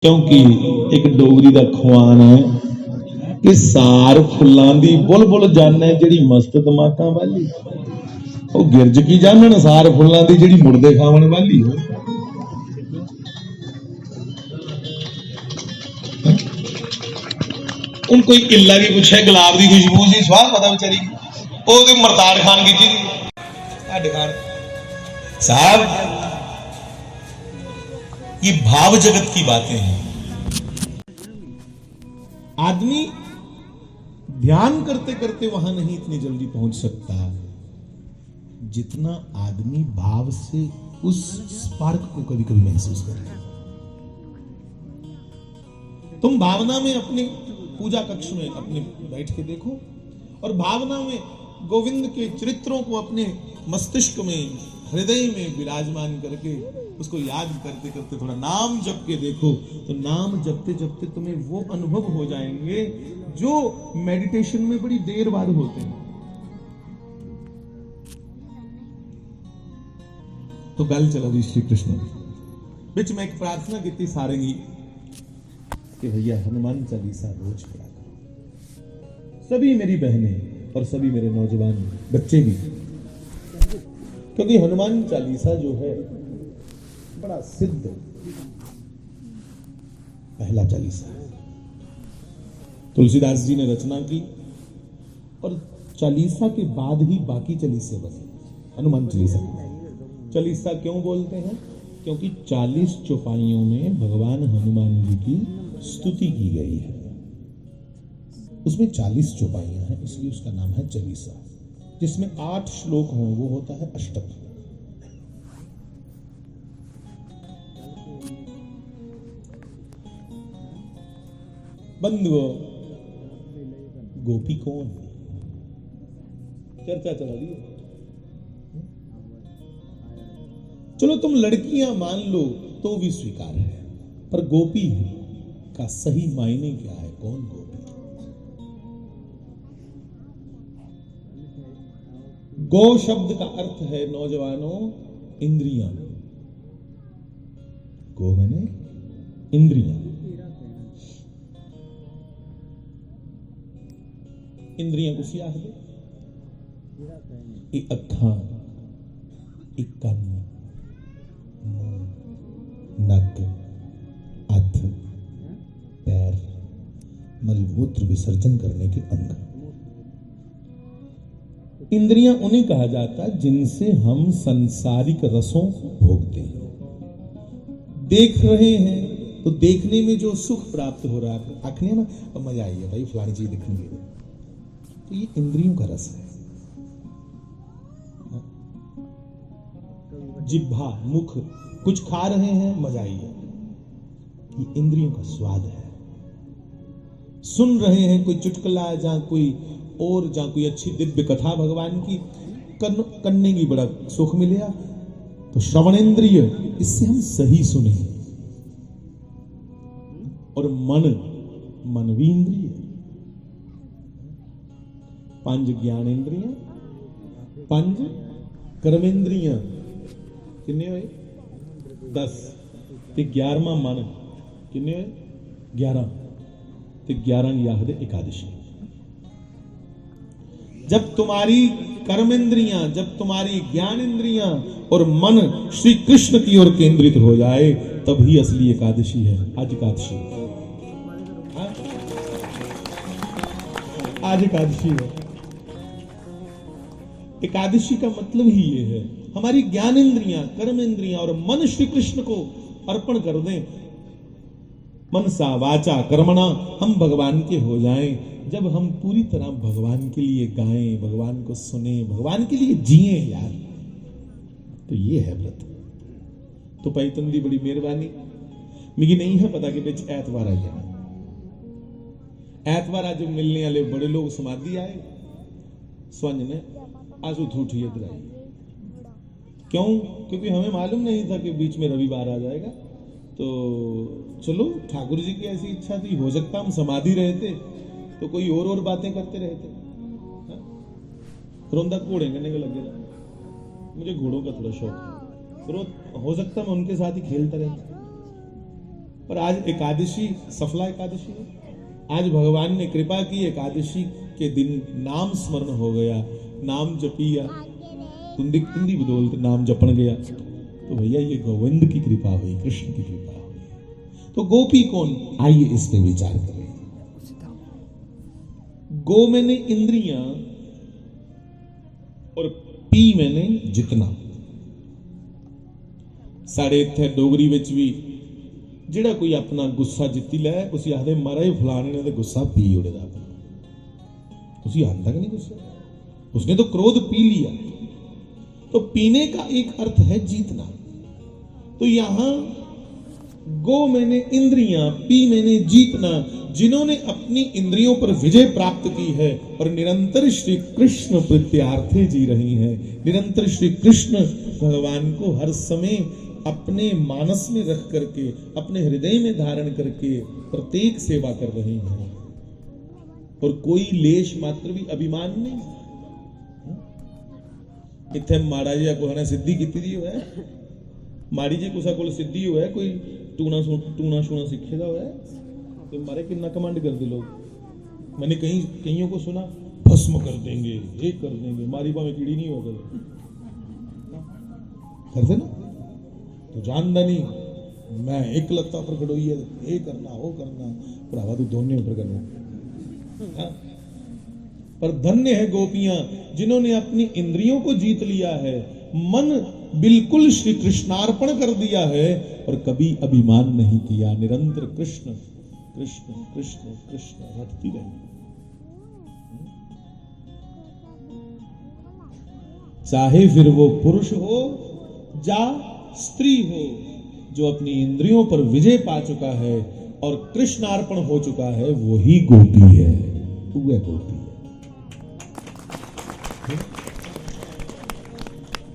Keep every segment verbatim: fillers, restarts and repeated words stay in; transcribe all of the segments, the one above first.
क्योंकि इक डोगरी दा खुआन ऐ कि सार फुल्लां दी बुलबुल जानै जेह्ड़ी मस्त दमाकां वाली। ओह् गिरज की जानन सार फुल्लां दी जेह्ड़ी मुर्दे खावन वाली। हून कोई इल्ला गी पुच्छे गुलाब दी खुशबू सी, स्वाद पता बेचारी गी। ओह् ते मरताड़ खान कीती दी। हड्ड खान। साहब, ये भाव जगत की बातें हैं। आदमी ध्यान करते करते वहां नहीं इतनी जल्दी पहुंच सकता, जितना आदमी भाव से उस स्पार्क को कभी कभी महसूस करता है। तुम भावना में अपने पूजा कक्ष में अपने बैठ के देखो और भावना में गोविंद के चरित्रों को अपने मस्तिष्क में, हृदय में विराजमान करके उसको याद करते करते थोड़ा नाम जप के देखो, तो नाम जपते जपते तुम्हें वो अनुभव हो जाएंगे जो मेडिटेशन में बड़ी देर बाद होते हैं। तो गल चला दी श्री कृष्ण दी। बिच मैं एक प्रार्थना की थी सारें गी कि भैया हनुमान चालीसा रोज पढ़ा करो। सभी मेरी बहनें और सभी मेरे नौजवान बच्चे भी, क्योंकि हनुमान चालीसा जो है बड़ा सिद्ध पहला चालीसा है। तुलसीदास जी ने रचना की और चालीसा के बाद ही बाकी चालीसे बने, हनुमान चालीसा। चालीसा क्यों बोलते हैं? क्योंकि चालीस चौपाइयों में भगवान हनुमान जी की स्तुति की गई है। उसमें चालीस चौपाइयां हैं, इसलिए उसका नाम है चालीसा। जिसमें आठ श्लोक हों, वो होता है अष्टक। बंधुओं, गोपी कौन है? चर्चा चला रही है। चलो, तुम लड़कियां मान लो तो भी स्वीकार है, पर गोपी का सही मायने क्या है? कौन गोपी? गौ शब्द का अर्थ है, नौजवानों, इंद्रियां। गो माने इंद्रियां। इंद्रियां कुसी आखदे? ये अखां, ये कन्न, मूंह, नक, हत्थ, पैर, मलमूत्र विसर्जन करने के अंग। इंद्रियां उन्हें कहा जाता है जिनसे हम सांसारिक रसों को भोगते हैं। देख रहे हैं तो देखने में जो सुख प्राप्त हो रहा है, आखने ना, "अब मजा आई है भाई, फलानी चीज दिखनी है।" तो ये इंद्रियों का रस है। जिह्वा, मुख, कुछ खा रहे हैं, मजा आई है, ये इंद्रियों का स्वाद है। सुन रहे हैं कोई चुटकुला या कोई और या कोई अच्छी दिव्य कथा भगवान की, कन-, कन्ने की बड़ा सुख मिलया, तो श्रवण इंद्रिय, इससे हम सही सुने। और मन, मन भी इंद्रिय। पंज ज्ञान इंद्रियां, पंज कर्म इंद्रियां, किन्ने होए? दस। ते ग्यारहवां मन, किन्ने होए? ग्यारह। ते ग्यारह गी आखदे एकादशी। जब तुम्हारी कर्म इंद्रियां, जब तुम्हारी ज्ञान इंद्रियां और मन श्री कृष्ण की ओर केंद्रित हो जाए, तभी असली एकादशी है। आज एकादशी है। हाँ? आज एकादशी है। एकादशी का मतलब ही ये है, हमारी ज्ञान इंद्रियां, कर्म इंद्रियां और मन श्री कृष्ण को अर्पण कर दें। मनसा वाचा कर्मणा हम भगवान के हो जाएं। जब हम पूरी तरह भगवान के लिए गाएं, भगवान को सुने, भगवान के लिए जिए यार, तो ये है व्रत। तो भाई तुंदी बड़ी मेहरबानी। मिगी नहीं है पता कि बिच ऐतवार आई जाना। ऐतवार अज्ज मिलने वाले बड़े लोग समाधि आए, सुंझ ने अस उत्थों उठियै इद्धर आए। क्यों? क्योंकि हमें मालूम नहीं था कि बीच में रविवार आ जाएगा। तो चलो, ठाकुर जी की ऐसी इच्छा थी, हो सकता हम समाधि रहते तो कोई और और बातें करते रहते। हाँ? रोंदा घोड़े कन्नै गै लग्गे दा। मुझे घोड़ों का थोड़ा शौक है। रो-, हो सकता मैं उनके साथ ही खेलता रहता। पर आज एकादशी, सफला एकादशी है। आज भगवान ने कृपा की, एकादशी के दिन नाम स्मरण हो गया, नाम जपिया, तुंदी, तुंदी बदौलत नाम जपन गया। तो भैया, ये गोविंद की कृपा हुई, कृष्ण की कृपा हुई। तो गोपी कौन, आइए इस पे विचार करें। गो मैंने इंद्रियां और पी मैंने जितना। साढ़े इत्थै डोगरी विच भी जेड़ा कोई अपना गुस्सा जित्ती लै, उसी आखदे, "महाराज, फलाने ने ते गुस्सा पी ओड़े दा अपना।" उसी आंदा कि नहीं गुस्सा? उसने तो क्रोध पी लिया। तो पीने का एक अर्थ है जीतना। तो यहां गो मैंने इंद्रियां, पी मैंने जीतना, जिन्होंने अपनी इंद्रियों पर विजय प्राप्त की है और निरंतर श्री कृष्ण प्रीत्यार्थे जी रही हैं, निरंतर श्री कृष्ण भगवान को हर समय अपने मानस में रख करके, अपने हृदय में धारण करके प्रत्येक सेवा कर रही हैं और कोई लेश मात्र भी अभिमान नहीं। इत्थे माड़ा जिहा कुसै ने सिद्धि कीती दी होऐ, माड़ी जी कुसै कोल सिद्धि होऐ, कोई टूना सु-, टूना शूना सिक्खे दा होऐ, ते मारे किन्ना घमंड करदे लोग। मैंने कई, कईयों को सुना, "भस्म कर देंगे, ये कर देंगे", मारी भावें कीड़ी नहीं हो कदे। करदे ना? "तू जानदा नहीं, मैं इक लत्ता पर खड़ोई है, ये करना, वो करना।" भरावा, तू दोनों पर करना। हाँ? पर धन्य है गोपियां, जिन्होंने अपनी इंद्रियों को जीत लिया है, मन बिल्कुल श्री कृष्णार्पण कर दिया है और कभी अभिमान नहीं किया। निरंतर कृष्ण, कृष्ण, कृष्ण, कृष्ण रटती रही। चाहे फिर वो पुरुष हो या स्त्री हो, जो अपनी इंद्रियों पर विजय पा चुका है और कृष्णार्पण हो चुका है, वही गोपी है, वह गोपी है।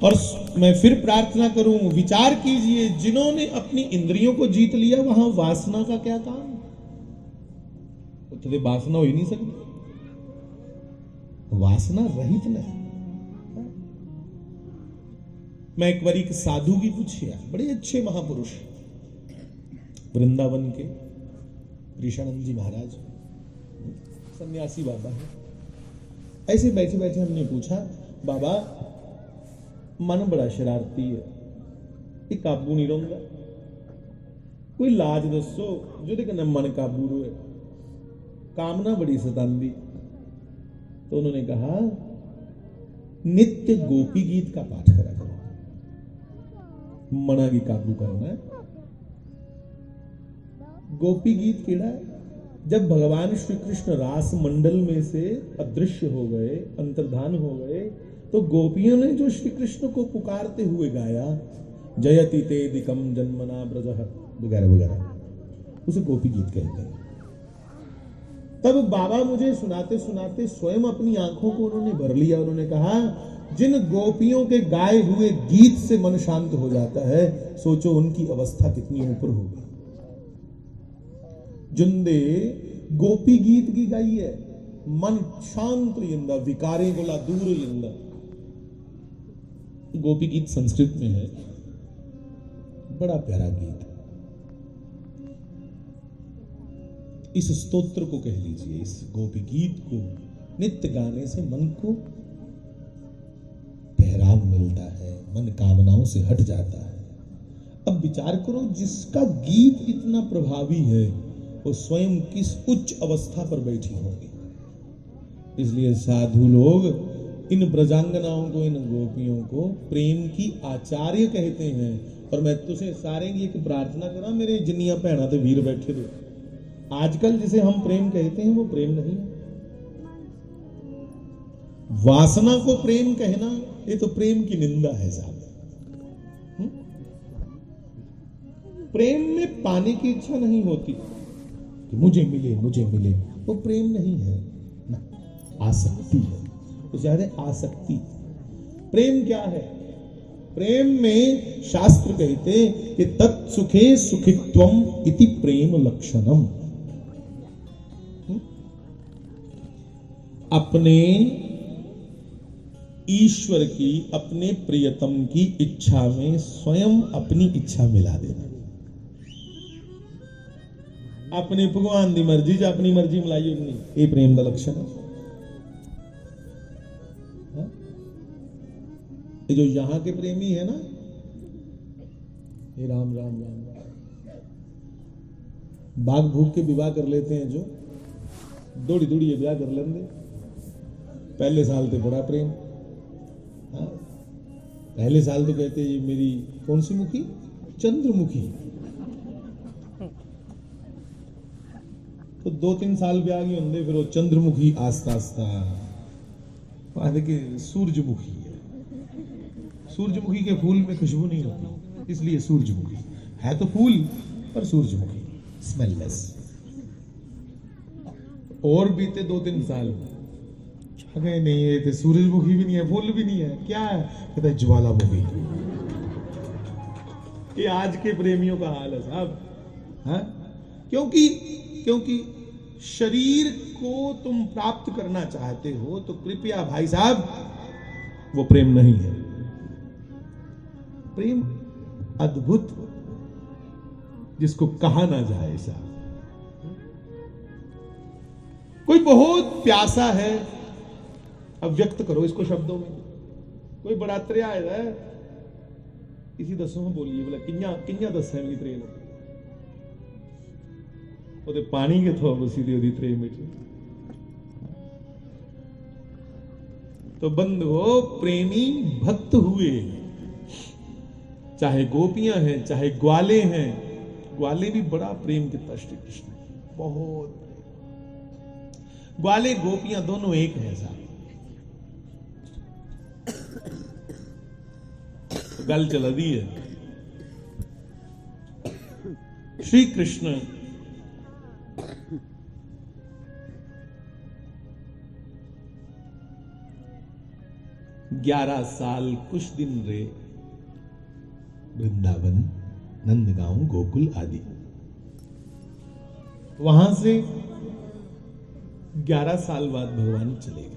और स-, मैं फिर प्रार्थना करूं, विचार कीजिए, जिन्होंने अपनी इंद्रियों को जीत लिया, वहां वासना का क्या काम? उत्थे ते वासना हो ही नहीं सकती, वासना रहित ने। मैं एक बार एक साधु की पूछिया, बड़े अच्छे महापुरुष, वृंदावन के ऋषानंद जी महाराज, सन्यासी बाबा है। ऐसे बैठे बैठे हमने पूछा, "बाबा, मन बड़ा शरारती है, ये काबू नहीं रौंदा, कोई इलाज दस्सो जेह्दे कन्नै मन काबू र'वै, कामना बड़ी सतांदी।" तो उन्होंने कहा, "नित्य गोपी गीत का पाठ करा करो, मना की काबू करना है।" गोपी गीत केड़ा है? जब भगवान श्री कृष्ण रास मंडल में से अदृश्य हो गए, अंतर्धान हो गए, तो गोपियों ने जो श्री कृष्ण को पुकारते हुए गाया, "जयति तेदिकम जन्मना ब्रजः" वगैरह वगैरह, उसे गोपी गीत कहते हैं। तब बाबा मुझे सुनाते सुनाते स्वयं अपनी आंखों को उन्होंने भर लिया। उन्होंने कहा, "जिन गोपियों के गाए हुए गीत से मन शांत हो जाता है, सोचो उनकी अवस्था कितनी ऊपर होगी।" जिंदे गोपी गीत की गाई है, मन शांत हो जाता, विकारें कोला दूर हो जाता। गोपी गीत संस्कृत में है, बड़ा प्यारा गीत। इस स्तोत्र को कह लीजिए, इस गोपी गीत को नित्य गाने से मन को ठहराव मिलता है, मन कामनाओं से हट जाता है। अब विचार करो, जिसका गीत इतना प्रभावी है, वो स्वयं किस उच्च अवस्था पर बैठी होंगी। इसलिए साधु लोग इन ब्रजांगनाओं को, इन गोपियों को प्रेम की आचार्य कहते हैं। और मैं तुझे सारे की एक प्रार्थना करा, मेरे जिन्नियां भैणा ते वीर बैठे दे, आजकल जिसे हम प्रेम कहते हैं, वो प्रेम नहीं है। वासना को प्रेम कहना, ये तो प्रेम की निंदा है साहब। हम्म? प्रेम में पाने की इच्छा नहीं होती कि मुझे मिले, मुझे मिले, वो प्रेम नहीं है ना, आसक्ति है। तो ज्यादा आसक्ति। प्रेम क्या है? प्रेम में शास्त्र कहते कि "तत्सुखे सुखित्वम इति प्रेम लक्षणम।" हम्म? अपने ईश्वर की, अपने प्रियतम की इच्छा में स्वयं अपनी इच्छा मिला देना। अपने भगवान दी मर्जी च अपनी मर्जी मलाई ओड़नी, ये प्रेम दा लक्षण है। हाँ? ये जो यहाँ के प्रेमी है ना, ये राम राम राम राम, भाग भूख के विवाह कर लेते हैं जो, दौड़ी दौड़ी ये ब्याह कर लेंदे। पहले साल तो बड़ा प्रेम, हाँ, पहले साल तो कहते, ये मेरी कौन सी मुखी? चंद्रमुखी। तो दो तीन साल ब्याह नहीं होंदे, फिर वो चंद्रमुखी आस्ता आस्ता, वो आखदे कि सूरजमुखी है। सूरजमुखी के फूल में खुशबू नहीं होती, इसलिए सूरजमुखी। है तो फूल, पर सूरजमुखी, स्मेललेस। और बीते दो तीन साल, अरे नहीं, ये तो सूरजमुखी भी नहीं है, फूल भी नहीं है, क्या है? कहता है, ज्वालामुखी। ये आज के प्रेमियों का हाल है साहब। हाँ, क्योंकि, क्योंकि शरीर को तुम प्राप्त करना चाहते हो, तो कृपया भाई साहब, वो प्रेम नहीं है। प्रेम अद्भुत, जिसको कहा ना जाए साहब। कोई बहुत प्यासा है, अब व्यक्त करो इसको शब्दों में। कोई बड़ा त्रेहा आए दा है, इसी दसो, हम बोलिए भला, कियां, कियां दस्सां मिगी त्रेह नू? ओह्दे पानी गै थ्होग उसी ते ओह्दी त्रेह मिट। तो बंधुओ, प्रेमी भक्त हुए, चाहे गोपियां हैं, चाहे ग्वाले हैं। ग्वाले भी बड़ा प्रेम किया श्री कृष्ण, बहुत प्रेम। ग्वाले गोपियां दोनों एक हैं साहब। गल चला दी है। श्री कृष्ण ग्यारह साल कुछ दिन रे वृंदावन, नंदगांव, गोकुल आदि। वहां से ग्यारह साल बाद भगवान चले गए।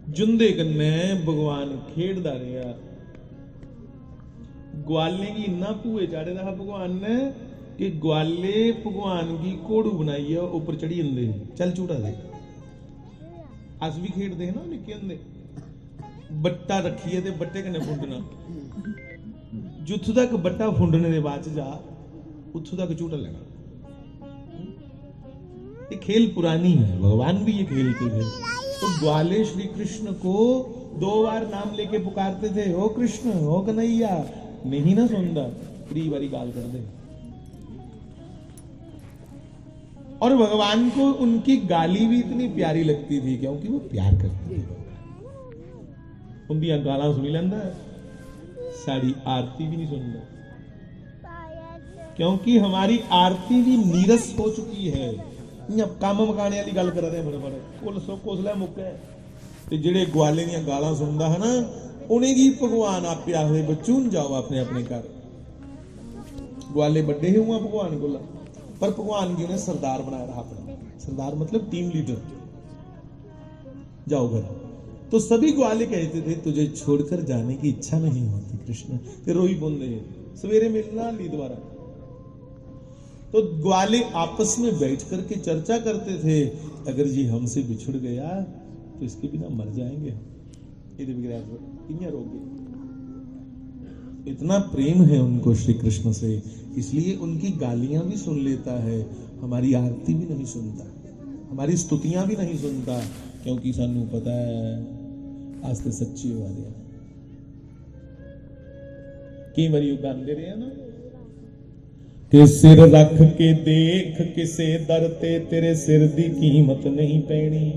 जुंदे कन्नै भगवान खेडदा रेहा। ग्वालें गी इन्ना भूए चाढ़े दा हा भगवान ने कि ग्वाले भगवान गी घोड़ू बनाइयै उप्पर चढ़ी जंदे हे, "चल झूटा दे।" अस बी खेडदे हे ना निक्के होंदे, बट्टा रक्खियै ते बट्टे कन्नै फुंडना। जित्थूं तक बट्टा फुंडने दे बाद च जा, उत्थूं तक झूटा लैना। ये खेल पुरानी है, भगवान भी ये खेलते थे। तो ग्वाले श्री कृष्ण को दो बार नाम लेके पुकारते थे, "ओ कृष्ण, ओ कन्हैया", नहीं ना सुनता, त्री बारी गाल कड्ढदे। और भगवान को उनकी गाली भी इतनी प्यारी लगती थी, क्योंकि वो प्यार करते थे। उनकी गालां सुनी लेंदा है, साड़ी आरती भी नहीं सुनता, क्योंकि हमारी आरती भी नीरस हो चुकी है। इ'यां कम्म मकाने आह्ली गल्ल करा दे फटाफट, कुल सुख उसलै मुक्कै। ते जेह्ड़े ग्वालें दियां गालां सुनदा हा ना, उ'नेंगी भगवान आपे आखदे, "बच्चू, हून जाओ अपने अपने घर।" ग्वाले बड्डे हे उ'आं भगवान कोला, पर भगवान गी उ'नें सरदार बनाए दा हा अपना। सरदार मतलब टीम लीडर। "जाओ घर।" तो सभी ग्वाले कहते थे, "तुझे छोड़कर जाने की इच्छा नहीं होती कृष्ण।" ते रोई पौंदे हे। सवेरे मिलना हाली दोबारा। तो ग्वाले आपस में बैठ करके चर्चा करते थे, "अगर ये हमसे बिछुड़ गया तो इसके बिना मर जाएंगे हम, ये बगैर कियां रोगे?" इतना प्रेम है उनको श्री कृष्ण से, इसलिए उनकी गालियां भी सुन लेता है, हमारी आरती भी नहीं सुनता, हमारी स्तुतियां भी नहीं सुनता, क्योंकि सानू पता है अस ते सच्चे वाले हैं। कई बारी वो गांदे रहे हैं ना, कि "सिर रख के देख किसे दर ते, तेरे सिर दी कीमत नहीं पैनी।"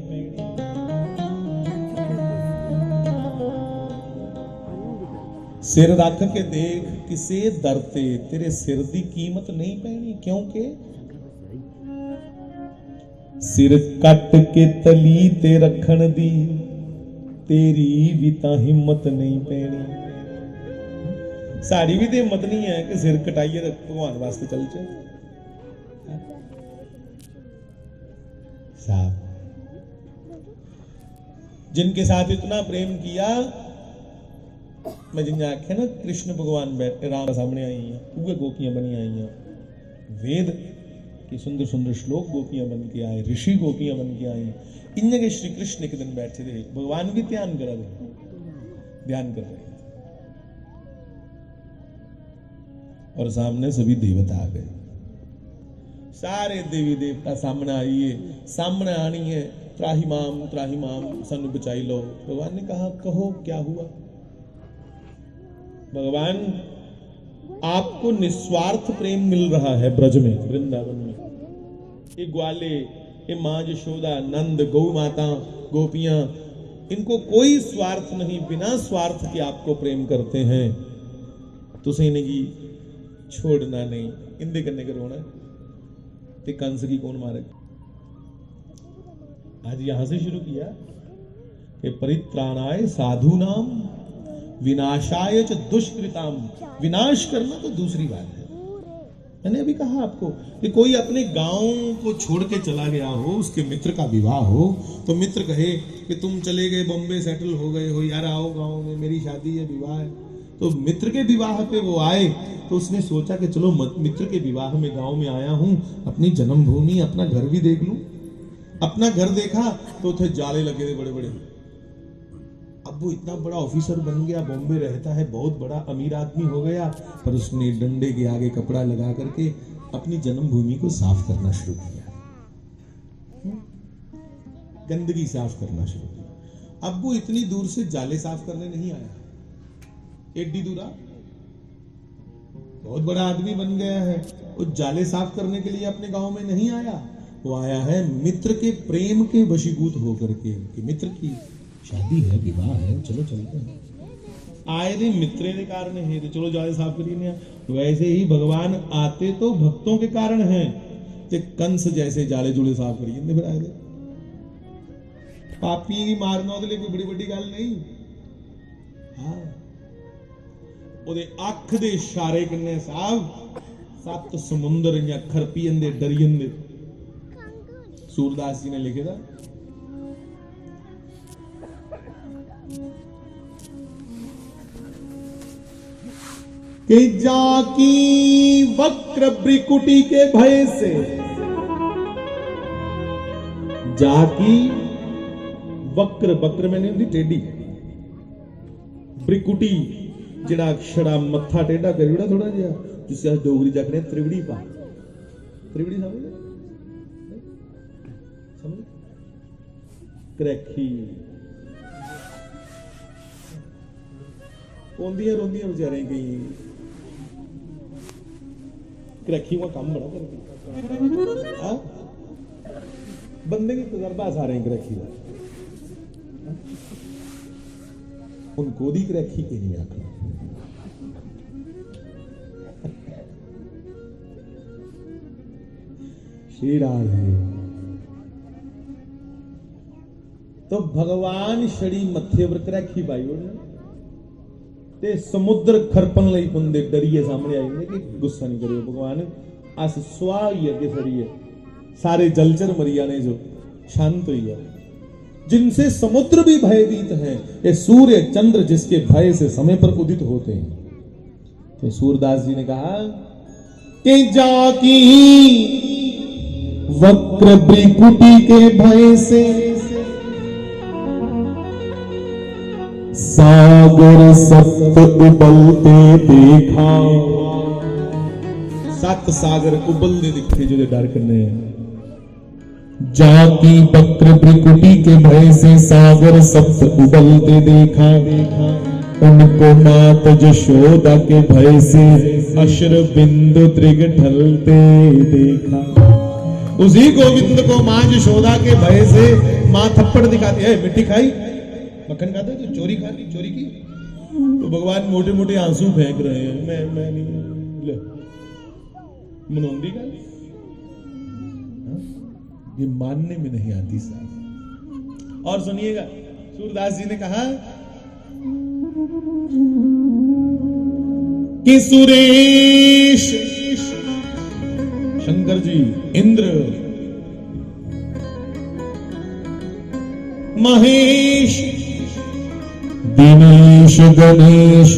सिर रख के देख किसे दर ते, तेरे सिर दी कीमत नहीं पैनी, क्योंकि सिर कट के तली ते रखण दी तेरी भी तां हिम्मत नहीं पैनी। साड़ी भी ते हिम्मत नहीं है कि सिर कटाइयै ते भगवान वास्ते चलचे। साहब, जिनके साथ इतना प्रेम किया, मैं जिन्हें आख्या ना, कृष्ण भगवान बैठे राम सामने आई हैं, उहे गोपियां बनी आई हैं। वेद के सुंदर सुंदर श्लोक गोपियां बन के आए, ऋषि गोपियां बन के आई। इयां के श्री कृष्ण एक दिन बैठे थे, भगवान भी ध्यान करा दे, ध्यान कर रहे हैं। और सामने सभी देवता आ गए, सारे देवी देवता सामने आइए, सामने आनी है। "त्राहि माम, त्राहि माम, सानू बचाई लो।" भगवान ने कहा, "कहो, क्या हुआ?" "भगवान, आपको निस्वार्थ प्रेम मिल रहा है ब्रज में, वृंदावन में। ये ग्वाले, ये माँ यशोदा, नंद, गौ माता, गोपियां, इनको कोई स्वार्थ नहीं, बिना स्वार्थ के आपको प्रेम करते हैं। तुसें इन्हेंगी छोड़ना नहीं, इंदे कन्नै गै रौह्ना।" ते कंस गी कौन मारेगा? आज यहां से शुरू किया कि "परित्राणाय साधूनाम विनाशाय च दुष्कृताम।" विनाश करना तो दूसरी बात है, मैंने अभी कहा आपको कि कोई अपने गांव को छोड़ के चला गया हो, उसके मित्र का विवाह हो, तो मित्र कहे कि "तुम चले गए, बॉम्बे सेटल हो गए हो, यार आओ गांव में, मेरी शादी है, विवाह है।" तो मित्र के विवाह पे वो आए, तो उसने सोचा कि "चलो, म-, मित्र के विवाह में गांव में आया हूं, अपनी जन्मभूमि, अपना घर भी देख लूं।" अपना घर देखा तो उठे जाले लगे थे बड़े बड़े। अब वो इतना बड़ा ऑफिसर बन गया, बॉम्बे रहता है, बहुत बड़ा अमीर आदमी हो गया, पर उसने डंडे के आगे कपड़ा लगा करके अपनी जन्मभूमि को साफ करना शुरू किया। हम्म? गंदगी साफ करना शुरू किया। अब वो इतनी दूर से जाले साफ करने नहीं आया, एडी दूरा बहुत बड़ा आदमी बन गया है, वो जाले साफ करने के लिए अपने गांव में नहीं आया। वो आया है मित्र के प्रेम के वशीभूत होकर के, कि मित्र की शादी है, विवाह है, चलो चलते हैं। आए दे मित्रे दे कारण है, तो चलो जाले साफ करिए। वैसे ही भगवान आते तो भक्तों के कारण है, ते कंस जैसे जाले जुले साफ करिए फिर आए दे। पापियों की मारना ਉਹਦੇ लिए कोई बड़ी बड़ी गल नहीं। हाँ, ਉਹਦੇ ਅੱਖ ਦੇ ਇਸ਼ਾਰੇ ਕਿੰਨੇ ਸਾਹਬ, ਸੱਤ ਸਮੁੰਦਰ ਜਾਂ ਖਰਪੀ ਜੰਦੇ, ਡਰੀ ਜੰਦੇ। सूरदास जी ने लिखे था, कि "जाकी वक्र भ्रिकुटी के भय से।" जाकी वक्र, वक्र मैंने उनकी टेढ़ी, भ्रिकुटी, जेड़ा छड़ा मत्था टेढ़ा करी ओड़ा थोड़ा जिहा, जिसी अस डोगरी च आखने त्रिवड़ी पा। त्रिवड़ी समझ? समझ? क्रैखी। पौंदियां रौंदियां बेचारें केईं। क्रैखी उ'आं कम्म बड़ा करदी। हां? बंदे गी तजर्बा सारें गी क्रैखी दा। हुन कोह्दी क्रैखी, एह् निं आखना। शेर आ गए। तो भगवान छड़ी मत्थे पर क्रैखी पाई ओड़न ते समुद्र खरपन लगी पौंदे, डरियै सामने आई जंदे कि "गुस्सा निं करेओ भगवान, अस सुआह् होई अग्गें सड़ियै, सारे जलचर मरी जाने जो, शांत होई जाओ।" जिनसे समुद्र भी भयभीत है, ये सूर्य चंद्र जिसके भय से समय पर उदित होते हैं। तो सूरदास जी ने कहा कि "जाकी वक्र भ्रिकुटी के भय से सागर सप्त उबलते देखा।" सत सागर उबलदे दिखे जेह्दे डर कन्नै। "जाकी वक्र भ्रिकुटी के भय से सागर सप्त उबलते देखा, उनको मात जशोदा के भय से अश्रु बिंदु त्रिग ढलते देखा।" उसी गोविंद को मां यशोदा के भय से मां थप्पड़ दिखाती है, "मिट्टी खाई, मक्खन खाते, तो चोरी खा ली, चोरी की।" तो भगवान मोटे मोटे आंसू फेंक रहे हैं, "मैं, मैं नहीं।" ले, मनोंदी गल, हाँ? ये मानने में नहीं आती साहब। और सुनिएगा, सूरदास जी ने कहा कि सुरेश, शंकर जी, इंद्र, महेश, दिनेश, गणेश,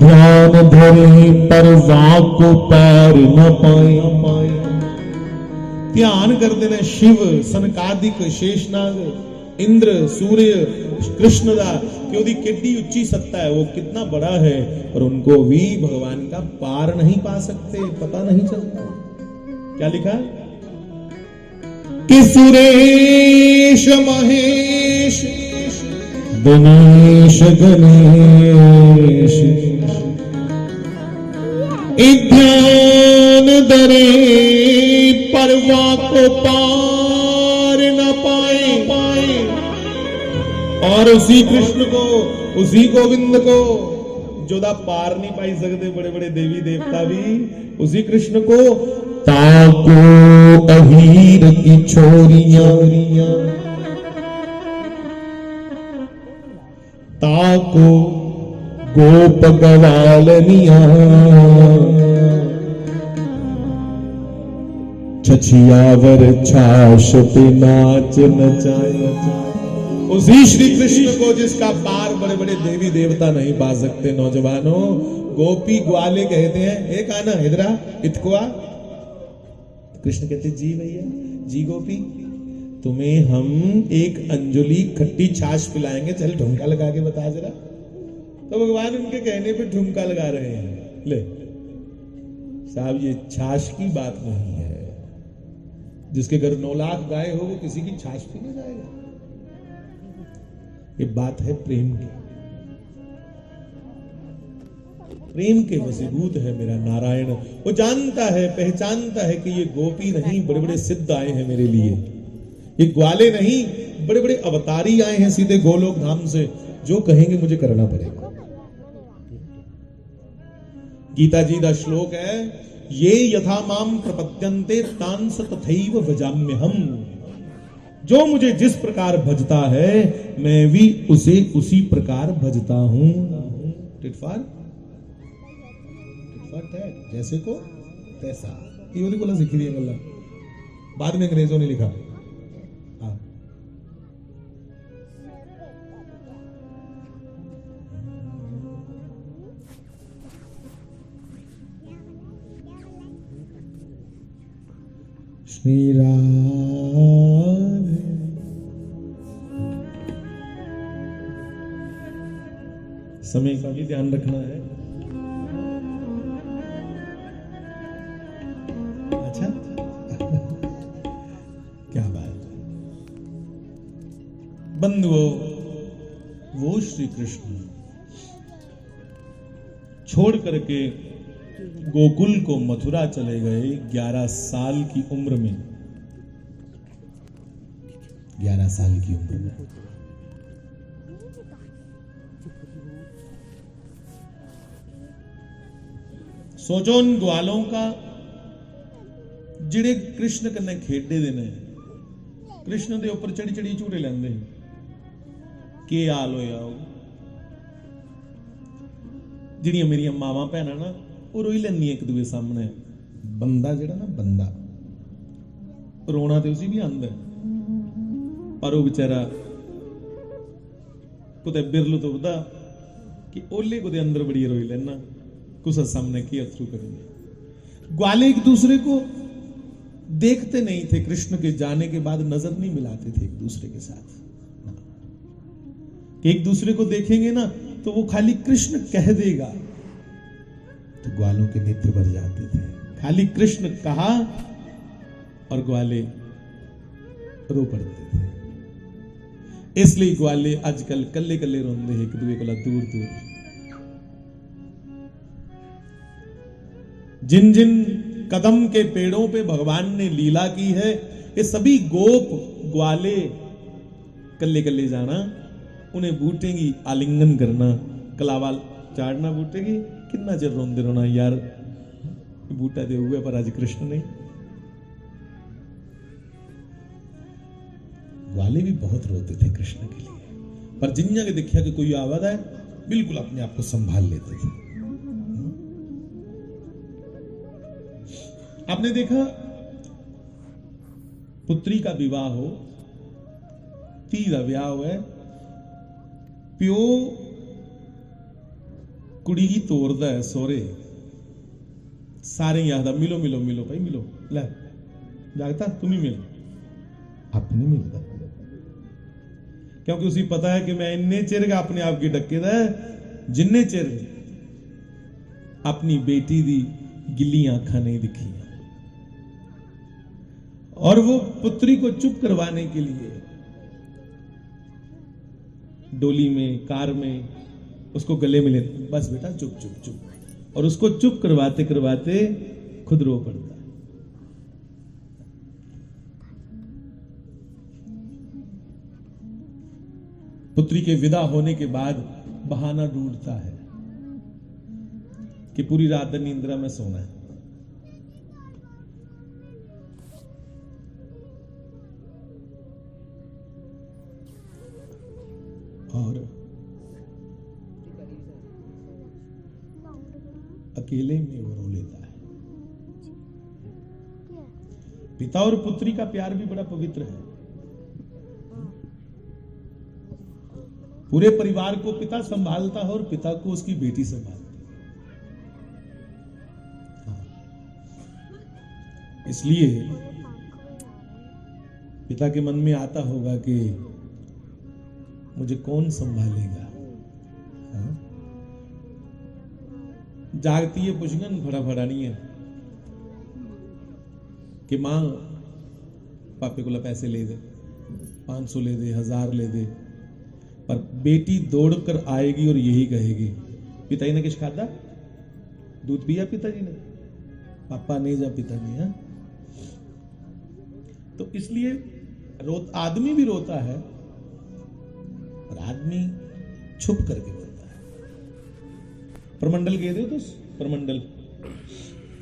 ध्यान धरे परवा को पार न पाए। ध्यान करते ने शिव, सनकादिक, शेषनाग, इंद्र, सूर्य, कृष्ण दा, कि ਉਹਦੀ ਕਿੰਨੀ ਉੱਚੀ ਸੱਤਾ ਹੈ, वो कितना बड़ा है, पर उनको भी भगवान का पार नहीं पा सकते, पता नहीं चलता। क्या लिखा? कि सुरेश महेश दिनेश गणेश, ध्यान धरे परवा को पार न पाए। और उसी कृष्ण को, उसी गोविंद को, जोदा पार नहीं पाई सकते बड़े बड़े देवी देवता भी, उसी कृष्ण को ताको अहीर की छोरियां, ताको गोप गवालनिया, छछियावर छाछ पे नाच नचाए। उसी श्री कृष्ण को जिसका पार बड़े बड़े देवी देवता नहीं पा सकते, नौजवानों, गोपी ग्वाले कहते हैं। एक आना इधरा, इतको आ। कृष्ण कहते, "जी भैया, जी गोपी, तुम्हें हम एक अंजलि खट्टी छाछ पिलाएंगे, चल ठुमका लगा के बता जरा।" तो भगवान उनके कहने पे ठुमका लगा रहे हैं। ले साहब, ये छाछ की बात नहीं है। जिसके घर नौ लाख गाय हो, वो किसी की छाछ पीने जाएगा? ये बात है प्रेम की। प्रेम के वशीभूत है मेरा नारायण। वो जानता है, पहचानता है कि ये गोपी नहीं, बड़े बड़े सिद्ध आए हैं मेरे लिए, ये ग्वाले नहीं, बड़े बड़े अवतारी आए हैं सीधे गोलोक धाम से। जो कहेंगे मुझे करना पड़ेगा। गीता जी का श्लोक है, "ये यथा माम प्रपद्यन्ते तांस तथैव भजाम्यहम।" जो मुझे जिस प्रकार भजता है, मैं भी उसे उसी प्रकार भजता हूं। Tit for, tit for tat, जैसे को तैसा। ये ਉਹਦੇ ਕੋਲ ਸਿੱਖੀ ਦੀਆਂ ਗੱਲਾਂ, बाद में अंग्रेजों ने लिखा। हाँ। श्री राधे। समय का भी ध्यान रखना है। अच्छा, क्या बात है बंधुओं, वो श्री कृष्ण छोड़ करके गोकुल को मथुरा चले गए ग्यारह साल की उम्र में। ग्यारह साल की उम्र में। सोचो उन ग्वालों का, जिहड़े कृष्ण कन्नै खेडदे न, कृष्ण दे उप्पर चढ़ी चढ़ी झूटे लैंदे न। केह् हाल होया होग? जेह्ड़ियां मेरियां मावां भैनां ना, ओह् रोई लैंदियां इक दूए सामनै। बंदा जेह्ड़ा ना, बंदा, रोना ते उसी बी आंदा ऐ, पर ओह् बेचारा कुतै बिरल तुपदा कि ओल्ले कुतै अंदर बड़ियै रोई लैना, कुसै सामनै केह् अत्थरू कड्ढने। ग्वाले एक दूसरे को देखते नहीं थे, कृष्ण के जाने के बाद नजर नहीं मिलाते थे एक दूसरे के साथ। कि एक दूसरे को देखेंगे ना, तो वो खाली कृष्ण कह देगा, तो ग्वालों के नेत्र भर जाते थे। खाली कृष्ण कहा और ग्वाले रो पड़ते थे। इसलिए ग्वाले आजकल कल्ले कल्ले रोंदे हैं, एक दूए कोला दूर दूर। जिन जिन कदम के पेड़ों पे भगवान ने लीला की है, ये सभी गोप ग्वाले कल्ले कल्ले जाना, उन्हें बूटें गी आलिंगन करना, कलावा चाढ़ना बूटे गी। किन्ना चिर रोंदे रौहना यार, बूटा ते उ'ऐ पर अज कृष्ण नहीं। ग्वाले भी बहुत रोते थे कृष्ण के लिए, पर जिन्ना के देखा कि कोई आवा दा है, बिल्कुल अपने आप को संभाल लेते थे। आपने देखा, पुत्री का विवाह हो, धी का विवाह हो, प्यो कुड़ी गी तोरदा ऐ सौह्रे, सारें गी आखदा, "मिलो, मिलो, मिलो भाई, मिलो, लै जागता, तुम ही मिलो।" आप नहीं मिलता, क्योंकि उसी पता है कि मैं इन्ने चिर गै अपने आप गी डक्के दा ऐ, जिन्ने चिर अपनी बेटी दी गिल्लियां अक्खां नहीं दिक्खियां। और वो पुत्री को चुप करवाने के लिए डोली में, कार में उसको गले में ले, "बस बेटा, चुप, चुप, चुप।" और उसको चुप करवाते करवाते खुद रो पड़ता है। पुत्री के विदा होने के बाद बहाना ढूंढता है कि पूरी रात नींदरा में सोना है। और अकेले में वो रो लेता है। पिता और पुत्री का प्यार भी बड़ा पवित्र है। पूरे परिवार को पिता संभालता है और पिता को उसकी बेटी संभालती है। हाँ। इसलिए पिता के मन में आता होगा कि मुझे कौन संभालेगा? हाँ? जागती है, पुछगन फटाफट आनी है कि मां, पापे कोला पैसे ले दे, पाँच सौ ले दे, हजार ले दे, पर बेटी दौड़ कर आएगी और यही कहेगी, "पिता जी ने कुछ खादा? दूध पिया पिता जी ने? पापा ने या पिता ने?" हाँ? तो इसलिए रो-, आदमी भी रोता है, पर आदमी छुप करके रोता है। परमंडल गए थे तो परमंडल,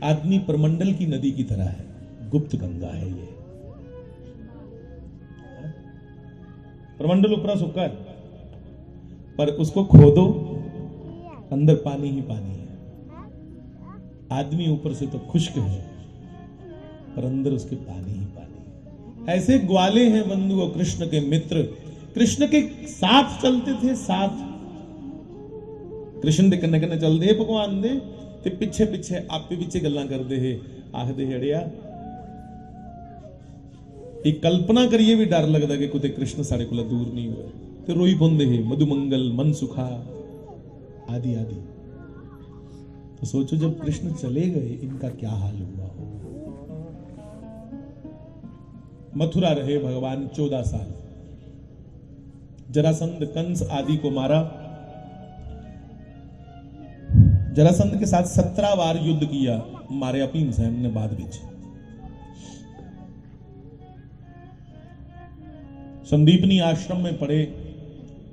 आदमी परमंडल की नदी की तरह है, गुप्त गंगा है ये। परमंडल ऊपरा सूखा है, पर उसको खोदो, अंदर पानी ही पानी है। आदमी ऊपर से तो खुश्क है, पर अंदर उसके पानी ही पानी है। ऐसे ग्वाले हैं बंधुओ कृष्ण के मित्र, कृष्ण के साथ चलते थे, साथ कृष्ण दे कन्नै कन्नै चलदे हे भगवान दे, ते पिच्छे पिच्छे आपे बिच्चे गल्लां करदे हे, आखदे हे, "अड़ेआ, ਇਹ ਕਲਪਨਾ ਕਰੀਏ ਵੀ ਡਰ ਲੱਗਦਾ ਕਿ ਕਿਤੇ ਕ੍ਰਿਸ਼ਨ ਸਾਡੇ ਕੋਲ ਦੂਰ ਨਹੀਂ ਹੋਏ।" ਤੇ ਰੋਈ ਪਾਉਂਦੇ ਹੈ, "ਮਧੁਮੰਗਲ ਮਨ ਸੁਖਾ ਆਦਿ ਆਦਿ।" तो सोचो, जब कृष्ण चले गए, इनका क्या हाल हुआ होगा। मथुरा रहे भगवान चौदह साल, जरासंध, कंस आदि को मारा। जरासंध के साथ सत्रह बार युद्ध किया, मारया भीमसेन ने बाद विच। संदीपनी आश्रम में पढ़े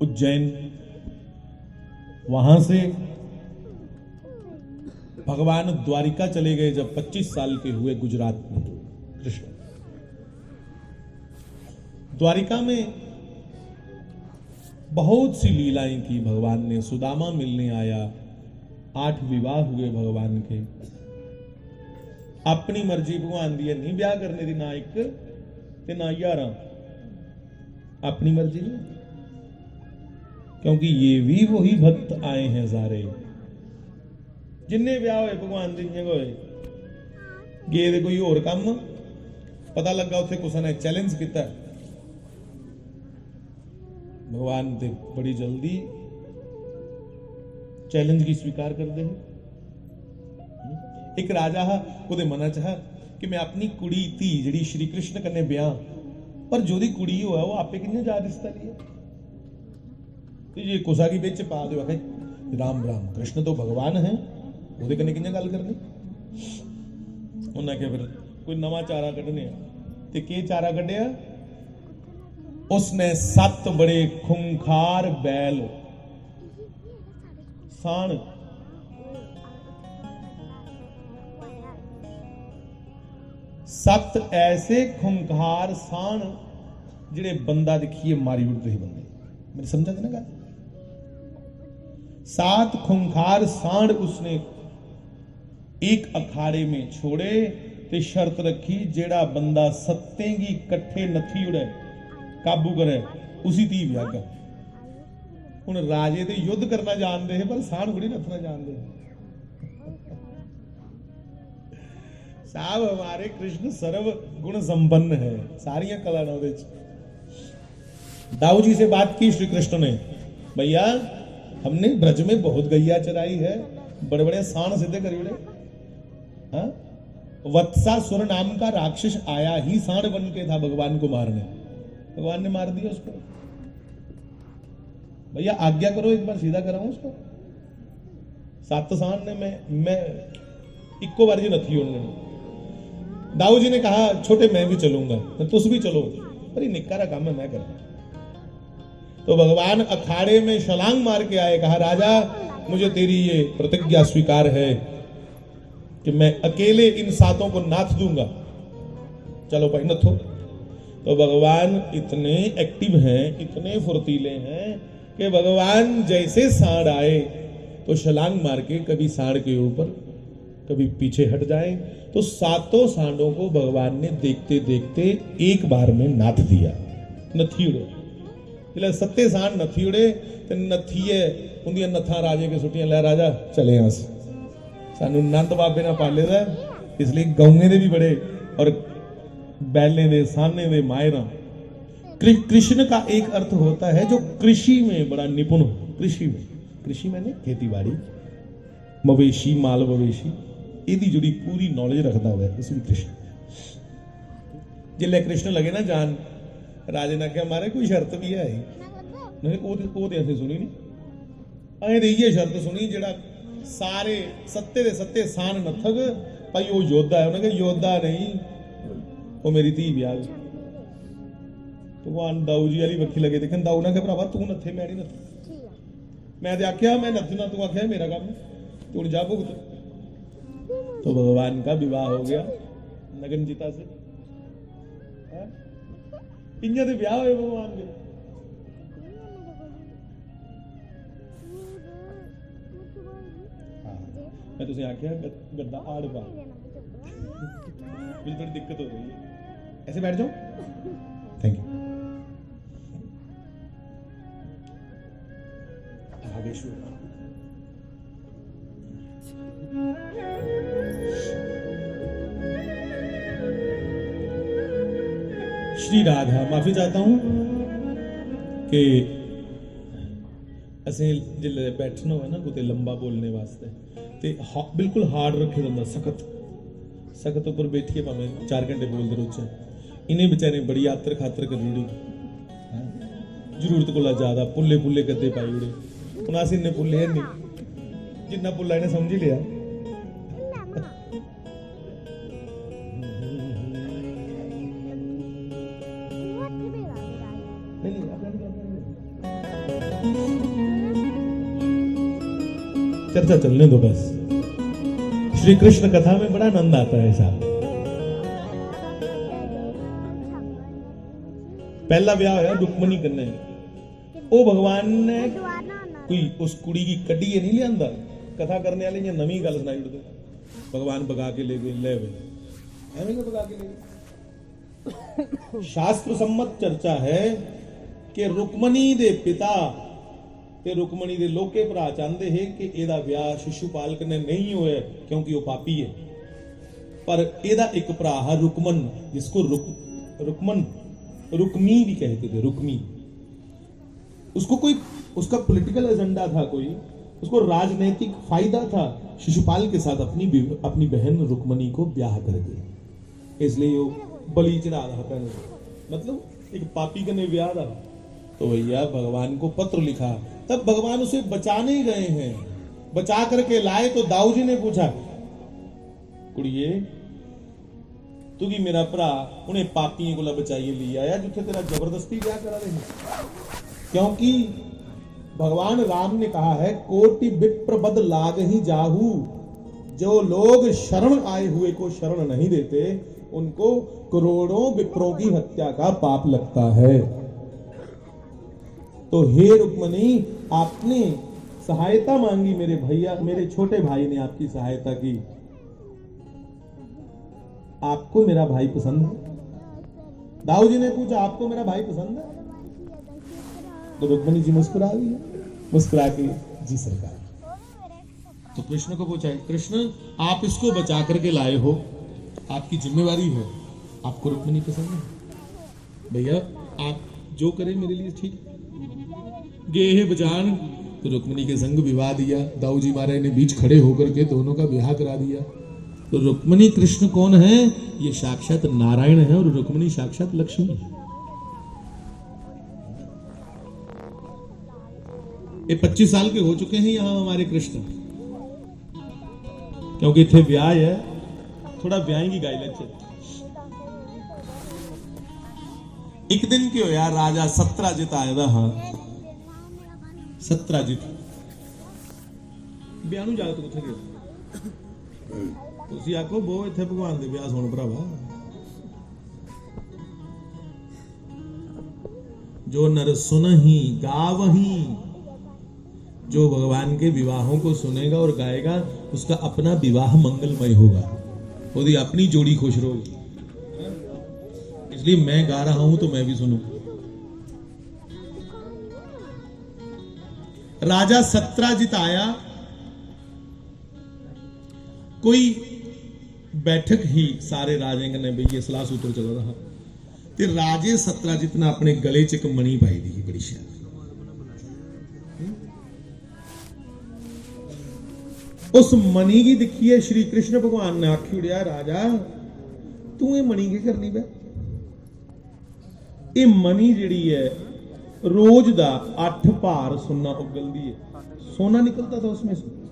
उज्जैन, वहां से भगवान द्वारिका चले गए जब पच्चीस साल के हुए गुजरात में कृष्ण। द्वारिका में बहुत सी लीलाएं की भगवान ने। सुदामा मिलने आया, आठ विवाह हुए भगवान के। अपनी मर्जी भगवान दी है, नहीं ब्याह करने दी ना एक ते ना ग्यारह। अपनी मर्जी नहीं, क्योंकि ये भी वही भक्त आए हैं सारे। जिन्ने ब्याह होए भगवान दे इ'यां गै होए, गे ते कोई होर कम्म, पता लग्गा उत्थे कुसै ने चैलेंज कीता। भगवान ते बड़ी जल्दी चैलेंज गी स्वीकार करदे हे। इक राजा हा, ओह्दे मना च हा कि मैं अपनी कुड़ी धी जेह्ड़ी श्री कृष्ण कन्नै ब्याह, पर जोह्दी कुड़ी होऐ ओह् आपे कि'यां जा रिश्ता लेइयै? ते जे कुसा गी बिच पा दे, आखे, "राम राम, कृष्ण तो भगवान है, ओह्दे कन्नै कि'यां गल्ल करनी?" उन्नै आखेआ, "फिर कोई नमां चारा कड्ढने आं।" ते केह् चारा कड्ढेआ? उसने सत्त बड़े खूंखार बैल, साण, सत्त ऐसे खूंखार साण जेह्ड़े बंदा दिक्खियै मारी उड़दे हे बंदे। मेरी समझा दे ना गल्ल? सात खूंखार सांड उसने एक अखाड़े में छोड़े ते शर्त रखी, जेड़ा बंदा सत्तें गी कट्ठे नथी उड़े, काबू करे, उसी धी ब्याहगा। ਹੁਣ ਰਾਜੇ ਤੇ ਯੁੱਧ ਕਰਨਾ ਜਾਣਦੇ ਹੈ, ਪਰ ਸਾਂਢ ਥੋੜੀ ਨੱਥਣਾ ਜਾਣਦੇ ਹੈ। साहब, हमारे कृष्ण सर्व गुण संपन्न है, ਸਾਰੀਆਂ ਕਲਾ ਨੇ ਉਹਦੇ ਚ। दाऊ जी से बात की श्री कृष्ण ने, भैया, हमने ब्रज में बहुत गैया चराई है, बड़े बड़े सांड सीधे करी उड़े। हाँ? वत्सासुर नाम का राक्षस आया ही सांड बन के था भगवान को मारने, भगवान ने मार दिया उसको। भैया, आज्ञा करो, एक बार सीधा कराऊं उसको। सत्त सांड ने, मैं मैं इक्को बार जी नथी होने। दाऊ जी ने कहा, छोटे, मैं भी चलूंगा। तो तुस भी चलो। पर ये निक्का रा काम है, मैं करूंगा। तो भगवान अखाड़े में छलांग मार के आए, कहा, राजा, मुझे तेरी ये प्रतिज्ञा स्वीकार है कि मैं अकेले इन सातों को नाथ दूंगा। चलो भाई, नथो। तो भगवान इतने एक्टिव हैं, इतने फुर्तीले हैं कि भगवान जैसे सांड आए तो छलांग मार के कभी सांड के ऊपर, कभी पीछे हट जाए। तो सातों सांडों को भगवान ने देखते देखते एक बार में नाथ दिया। नथी उड़े। जिसलै सत्ते सांड नथी उड़े ते नथियै उंदियां नथां राजे के सुट्टियां, लै राजा, चले आं अस। सानू नंद बाबे ने पाले दा है, इसलिए गौएं दे भी बड़े और बैलें दे, सांडें दे माहिर आं। कृ-, कृष्ण का एक अर्थ होता है जो कृषि में बड़ा निपुण हो। कृषि में, कृषि माने खेतीबाड़ी, मवेशी, माल मवेशी, ਇਹਦੀ ਜਿਹੜੀ ਪੂਰੀ ਨੌਲੇਜ ਰੱਖਦਾ ਹੋਇਆ, ਇਸ ਵੀ कृष्ण। जिसलै कृष्ण लगे ना जान, राजे ने आखेआ, महाराज, कोई शर्त भी है ही? नहीं, ਉਹ ਤੇ, ਉਹ ਤੇ ਅਸੀਂ ਸੁਣੀ ਨਹੀਂ। ਅਸੀਂ ਤੇ ਇਹ ਸ਼ਰਤ ਸੁਣੀ, ਜਿਹੜਾ ਸਾਰੇ ਸੱਤੇ ਦੇ ਸੱਤੇ ਸਾਨ ਨੱਥਗ, ਭਾਈ, ਉਹ ਯੋਧਾ ਹੈ। ਉਹਨੇ ਕਿਹਾ, ਯੋਧਾ ਨਹੀਂ, ਉਹ ਮੇਰੀ ਧੀ ਵਿਆਹ ਗਈ। भगवान दाऊ जी वाली बक्खी लगे देखन, दाऊ ने आखेआ, भरावा, तू नत्थे, मैं नहीं नत्था। मैं ते आख्या मैं नत्थना, तू आख्या मेरा काम है, तू जा भुगत। तो भगवान का विवाह हो गया नगन चिता से। हैं? इयां ते ब्याह होए भगवान दे। हाँ, मैं तुसें आख्या गद-, गद्दा आड़ पा। मुझे थोड़ी दिक्कत हो रही है, ऐसे बैठ जाओ। Thank you. भागेश्वर। श्री राधा, माफी चाहता हूं कि असें जिसलै बैठना होऐ ना कुतै लंबा बोलने वास्तै, ते हा-, बिल्कुल हार्ड रक्खे दा होंदा, सख्त, सख्त उप्पर बैठियै भामें चार घैंटे बोलदे रौह्चै। इ'नें बेचारें बड़ी आतर खातर करी ओड़ी, हैं? जरूरत कोला ज्यादा पुल्ले पुल्ले गद्दे पाई ओड़े। हून अस इन्ने पुल्ले है नहीं, जिन्ना पुल्ला इ'नें समझी लेआ। नहीं, नहीं, अपना नहीं, अपना नहीं। चर्चा चलने दो बस। श्री कृष्ण कथा में बड़ा आनंद आता है साहब। पहला ब्याह होया रुक्मणी कन्नै, ओ भगवान ने कोई उस कुड़ी गी कड्ढियै नहीं लियांदा। कथा करने वाले इ'यां नमीं गल्ल सनाई ओड़दे, भगवान बगा के ले गए, ले गए, एवें गै बगा के ले गए। शास्त्र सम्मत चर्चा है कि रुक्मणी दे पिता ते रुक्मणी दे लोके भरा चांहदे हे कि एदा ब्याह शिशुपाल कन्नै नहीं होए, क्योंकि वह पापी है। पर एदा एक भरा हा रुक्मन, जिसको रुक-, रुक्मन, रुक्मी भी कहते थे, रुक्मी। उसको कोई, उसका पॉलिटिकल एजेंडा था कोई, उसको राजनैतिक फायदा था, शिशुपाल के साथ अपनी बे-, अपनी बहन रुक्मणी को ब्याह कर दे, इसलिए वो बलि चढ़ा रहा था। मतलब, एक पापी कने ब्याह था। तो भैया, भगवान को पत्र लिखा, तब भगवान उसे बचाने गए हैं, बचा करके लाए तो दाऊ जी ने पूछा, कुड़िए, तुगी मेरा भरा उन्हें पापियों को बचाइए ले आया, जिथे तेरा जबरदस्ती ब्याह करा रहे हैं। क्योंकि भगवान राम ने कहा है, कोटि विप्र बद लाग ही जाहू, जो लोग शरण आए हुए को शरण नहीं देते, उनको करोड़ों विप्रों की हत्या का पाप लगता है। तो हे रुक्मणी, आपने सहायता मांगी मेरे भैया, मेरे छोटे भाई ने आपकी सहायता की। आपको मेरा भाई पसंद है? दाऊ जी ने पूछा, आपको मेरा भाई पसंद है? तो रुक्मणी जी मुस्कुरा दी है। मुस्कुरा के, "जी सरकार।" तो कृष्ण को पूछा है, "कृष्ण, आप इसको बचा करके लाए हो, आपकी जिम्मेवारी है, आपको रुक्मिणी पसंद है?" "भैया, आप जो करें मेरे लिए ठीक।" गए हैं बचान, तो रुक्मिणी के संग विवाह दिया। दाऊ जी महाराज ने बीच खड़े होकर के दोनों का ब्याह करा दिया। तो रुक्मिणी कृष्ण कौन है? ये साक्षात नारायण है और रुक्मिणी साक्षात लक्ष्मी है। ये पच्चीस साल के हो चुके हैं यहाँ हमारे कृष्ण, क्योंकि इतने ब्याह है, थोड़ा ब्याह की गाइलें। एक दिन की होया, राजा सत्राजित आए दा हा। सत्राजित, ब्याह नूं जागत कुत्थे गया? तुसी आखो, "बो इत्थे भगवान दे ब्याह सुन भरावा।" "जो नर सुनहि गावहि, जो भगवान के विवाहों को सुनेगा और गाएगा, उसका अपना विवाह मंगलमय होगा, उसकी अपनी जोड़ी खुश रहेगी। इसलिए मैं गा रहा हूं तो मैं भी सुनूं।" राजा सत्राजित आया, कोई बैठक ही, सारे राजें कन्नै बेहियै सलाह सूत्र चला दा हा। ते राजे सत्राजित ने अपने गले च इक मणि पाई दी ही, बड़ी शैल। उस मणि गी दिक्खियै श्री कृष्ण भगवान ने आखी ओड़ेआ, "राजा, तूं एह् मणि केह् करनी बे?" ये मणि जेह्ड़ी ऐ, रोज दा अट्ठ भार सुन्ना उगलदी ऐ। सोना निकलता था उसमें से।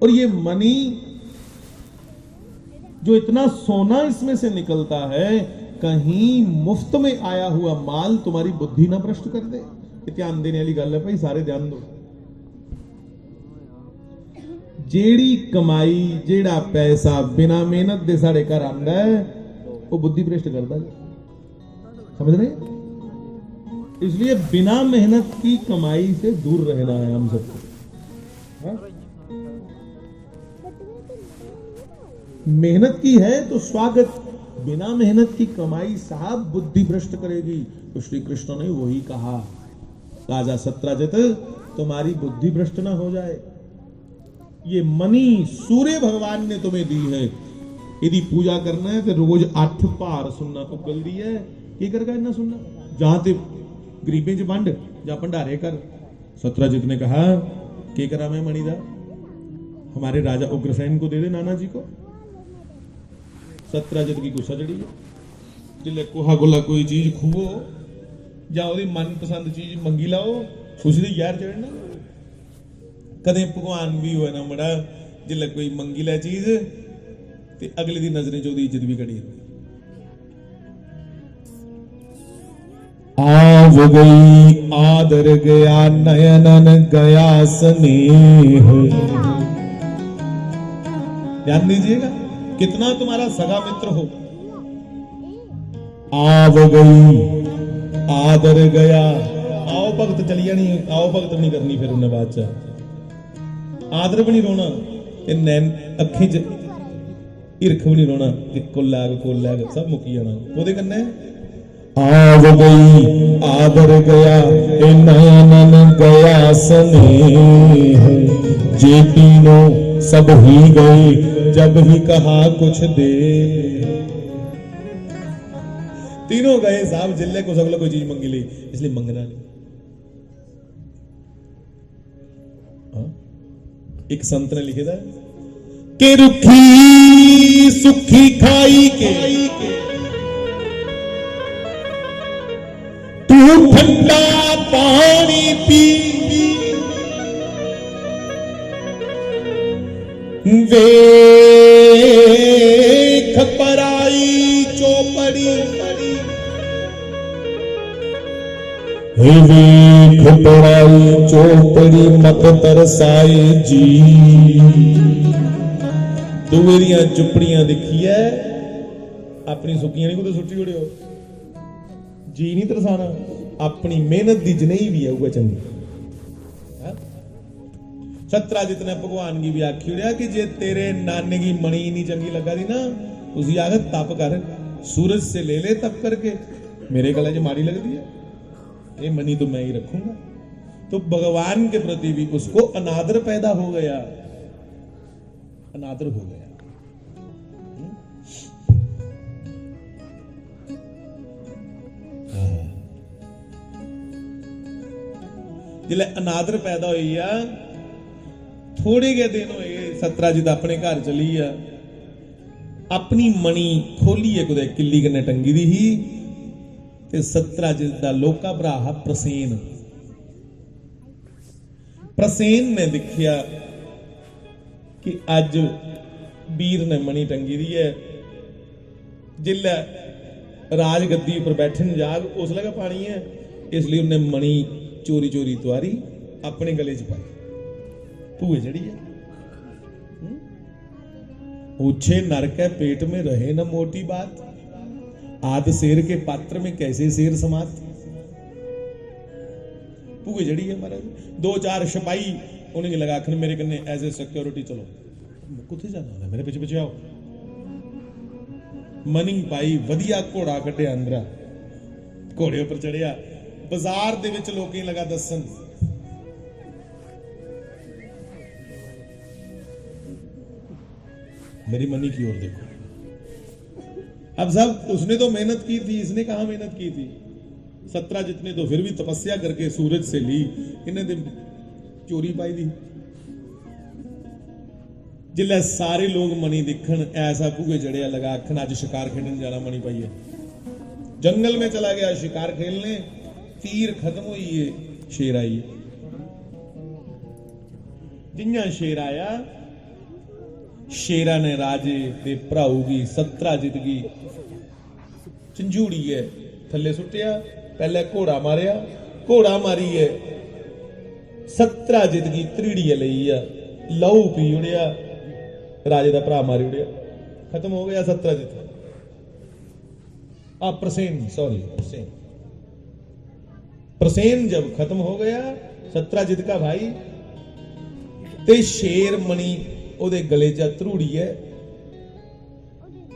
और ये मणि, जो इतना सोना इसमें से निकलता है, कहीं मुफ्त में आया हुआ माल तुम्हारी बुद्धि ना भ्रष्ट कर दे। ये ध्यान देने वाली गल्ल है भाई, सारे ध्यान दो। जेह्ड़ी कमाई, जेह्ड़ा पैसा बिना मेहनत दे साढ़े घर आंदा है, वो बुद्धि भ्रष्ट करता है। समझ रहे? इसलिए बिना मेहनत की कमाई से दूर रहना है हम सबको। हाँ? मेहनत की है तो स्वागत, बिना मेहनत की कमाई साहब बुद्धि भ्रष्ट करेगी। तो श्री कृष्ण ने वही कहा, "राजा सत्राजित, तुम्हारी बुद्धि भ्रष्ट ना हो जाए। ये मणि सूर्य भगवान ने तुम्हें दी है, यदि पूजा करना है तो रोज अठ भार सुन्ना उगलदी है।" की करगा इन्ना सुन्ना? जां ते गरीबें च बंड, जां भंडारे कर। सत्राजित ने कहा, "के करा मैं मणि दा? हमारे राजा उग्रसेन को दे दे, नाना जी को।" सत्राजित गी गुस्सा चढ़ी गया। जिसलै कुसै कोला कोई चीज खुवो जां ओह्दी मनपसंद चीज मंगी लैओ, खुशी दे जैह्र चढ़ना। कदें भगवान बी होऐ ना मड़ा, जिसलै कोई मंगी लै चीज ते अगले दी नजरें च ओह्दी इज्जत बी घटी जंदी। आव गई आदर गया, नयनन गया स्नेह। ध्यान दीजिएगा, कितना तुम्हारा सगा मित्र हो, आव गई आदर गया। आओ भगत चली जानी, आओ भगत भी नहीं करनी, फिर उन्हें बाद च आदर भी नहीं रोना, ते नैन अखीं च हिरख भी नहीं रोना कि कोल्लै आग, कोल्लै आग, सब मुक्की जाना। ओह्दे कन्नै आव गई आदर गया, ए नयनन गया स्नेह। जे तीनों सब ही गए, जब ही कहा कुछ दे। तीनों गए साहब, जिल्ले कुसै कोला कोई चीज मंगी लेई, इसलिए मंगना नहीं। हाँ? एक संत ने लिखे दा है, "के रुखी सुखी खाई के, तू ठंडा पानी पी, वेख पराई चौपड़ी।" हे वेख पराई चौपड़ी मत तरसाए जी। दूए दियां चुपड़ियां दिक्खियै अपनी सुक्कियां नहीं कुतै सुट्टी ओड़ेओ। जी नहीं तरसाना, अपनी मेहनत दी जनेही बी ऐ उ'ऐ चंगी। हैं? सत्राजित ने भगवान गी बी आखी ओड़ेआ कि जे तेरे नाने गी मणि इन्नी चंगी लग्गा दी ना, उसी आख तप कर, सूरज से ले ले तप करके, मेरे गले च माड़ी लगदी ऐ, ये मणि तो मैं ही रखूंगा। तो भगवान के प्रति भी उसको अनादर पैदा हो गया, अनादर हो गया। जिसलै अनादर पैदा होई गेआ, थोड़े गै दिन होए, सतराजित अपने घर चली गेआ। अपनी मणि खोलियै कुतै किल्ली कन्नै टंगी दी ही, ते सतराजित दा लौह्का भ्राऽ हा प्रसेन। प्रसेन ने दिक्खेआ कि अज्ज बीर ने मणि टंगी दी ऐ, जिसलै राजगद्दी उप्पर बैठन जाग, उसलै गै पानी ऐ। इसलेई उन्नै मणि चोरी चोरी तुआरी, अपने गले च पाई, भूए चढ़ी गेआ। हम्म? ऊंचे नर के पेट में रहे न मोटी बात, आद शेर के पात्र में कैसे शेर समात। भूए चढ़ी गेआ महाराज। दो चार सिपाही उ'नेंगी लगा आखन, "मेरे कन्नै as a security चलो।" "कुत्थै जाना होंदा? मेरे पिच्छे पिच्छे आओ।" मणि पाई, वधिया घोड़ा कड्ढेआ अंदरा, घोड़े उप्पर चढ़ेआ, बाजार दे विच लोकें गी लगा दस्सन, "मेरी मणि की ओर देखो।" अब साहब, उसने तो मेहनत की थी, इसने कहाँ मेहनत की थी? सतराजित ने तो फिर भी तपस्या करके सूरज से ली, इन्हें ते चोरी पाई दी। जिसलै सारे लोग मणि दिक्खन, ऐसा भूए चढ़ेआ, लगा आखन, "अज्ज शिकार खेढन जाना मणि पाइयै।" जंगल में चला गया शिकार खेलने, तीर खत्म होई गे, शेर आई गे। जियां शेर आया, शेरा ने राजे दे भ्राऊ गी, सतराजित गी, झंझूड़ियै थल्ले सुट्टेआ। पैह्लें घोड़ा मारेआ, घोड़ा मारियै सतराजित गी त्रीड़ियै लेई गेआ, लहू पी ओड़ेआ, राजे दा भ्राऽ मारी ओड़ेआ, खत्म हो गया सतराजित। आ, प्रसेन, sorry, प्रसेन। प्रसेन जब खत्म हो गया, सतराजित का भाई, ते शेर मणि ओदे गले चा त्रूड़ियै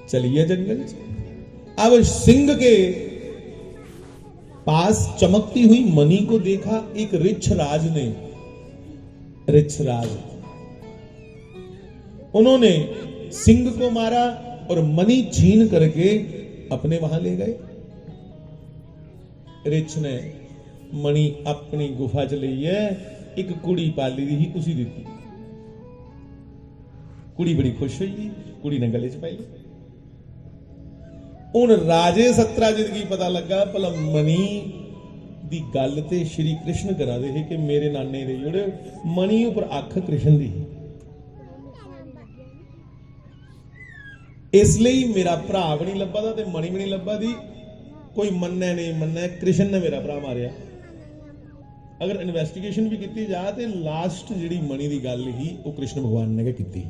चली गया जंगल च। अब सिंह के पास चमकती हुई मणि को देखा एक रिछराज ने। रिछराज, उन्होंने सिंह को मारा और मणि छीन करके अपने वहां ले गए। रिछ ने मणि अपनी गुफा च लेइयै इक कुड़ी पाली दी ही, उसी दित्ती। कुड़ी बड़ी खुश होई गेई, कुड़ी ने गले च पाई लेई। हुन राजे सतराजित गी पता लग्गा, भला मणि दी गल्ल ते श्री कृष्ण करा दे हे कि मेरे नाने गी देई ओड़े, मणि उप्पर अक्ख कृष्ण दी ही। इसलेई मेरा भ्राऽ बी निं लब्भा दा ते मणि बी निं लब्भा दी। कोई मन्नै नेईं मन्नै, कृष्ण ने मेरा भ्राऽ मारेआ। अगर इन्वेस्टिगेशन बी कीती जा ते लास्ट जेह्ड़ी मणि दी गल्ल ही, ओह् कृष्ण भगवान ने गै कीती।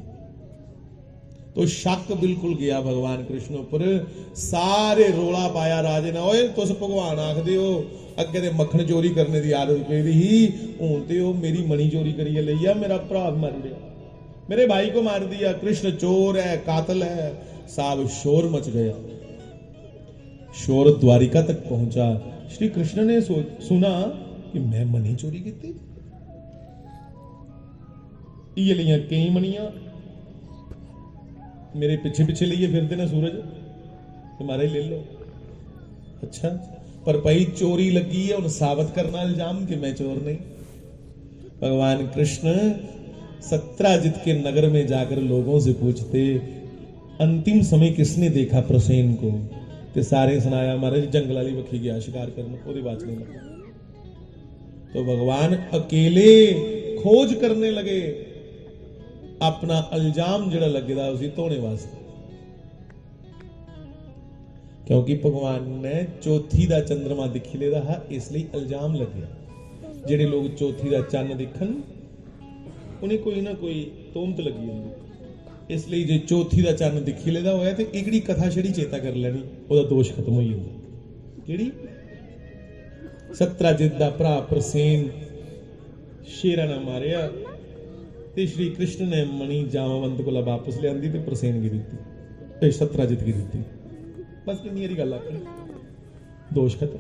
तो शक बिल्कुल गेआ भगवान कृष्ण उप्पर। सारे रोला पाया राजे ने, "ओए, तुस भगवान आखदे ओ, अग्गें ते मक्खन चोरी करने दी आदत पेदी ही, हून ते ओह् मेरी मणि चोरी करियै लेई गेआ, मेरा भ्राऽ बी मारी ओड़ेआ, मेरे भाई को मार दिया, कृष्ण चोर है, कातल है।" साहब, शोर मच गया। शोर द्वारिका तक पहुंचा। श्री कृष्ण ने सो-, सुना कि मैं मणि चोरी की। इयै लेइयां केईं मणियां मेरे पिच्छे पिच्छे लेइयै फिरदे न सूरज, ते महाराज ले लो। अच्छा, पर भाई चोरी लग्गी है, हुन साबत करना इल्जाम कि मैं चोर नहीं। भगवान कृष्ण सत्राजित के नगर में जाकर लोगों से पूछते, "अंतिम समय किसने देखा प्रसेन को?" ते सारें सनाया, "महाराज, जंगल आह्ली बक्खी गया शिकार करन, ओह्दे बाद च नहीं लग्गा।" तो भगवान अकेले खोज करने लगे, अपना इल्जाम जेह्ड़ा लग्गे दा उसी धोने वास्तै। क्योंकि भगवान ने चौथी दा चंद्रमा दिक्खी लेदा हा, इसलेई इल्जाम लग्गेआ। जेह्ड़े लोक चौथी दा चन्न दिक्खन, उ'नें कोई ना कोई तोहमत लग्गी जंदी। इसलेई जे चौथी दा चन्न दिक्खी लेदा होऐ ते एह्कड़ी कथा छड़ी चेता करी लैनी, ओह्दा दोश खत्म होई जंदा। केह्ड़ी? सत्राजित दा भ्राऽ प्रसेन शेरा ने मारेआ ते श्री कृष्ण ने मणि जामवंत कोला वापस लेआंदी ते प्रसेन गी दित्ती, ते सत्राजित गी दित्ती। बस इन्नी हारी गल्ल आखनी, दोश खत्म।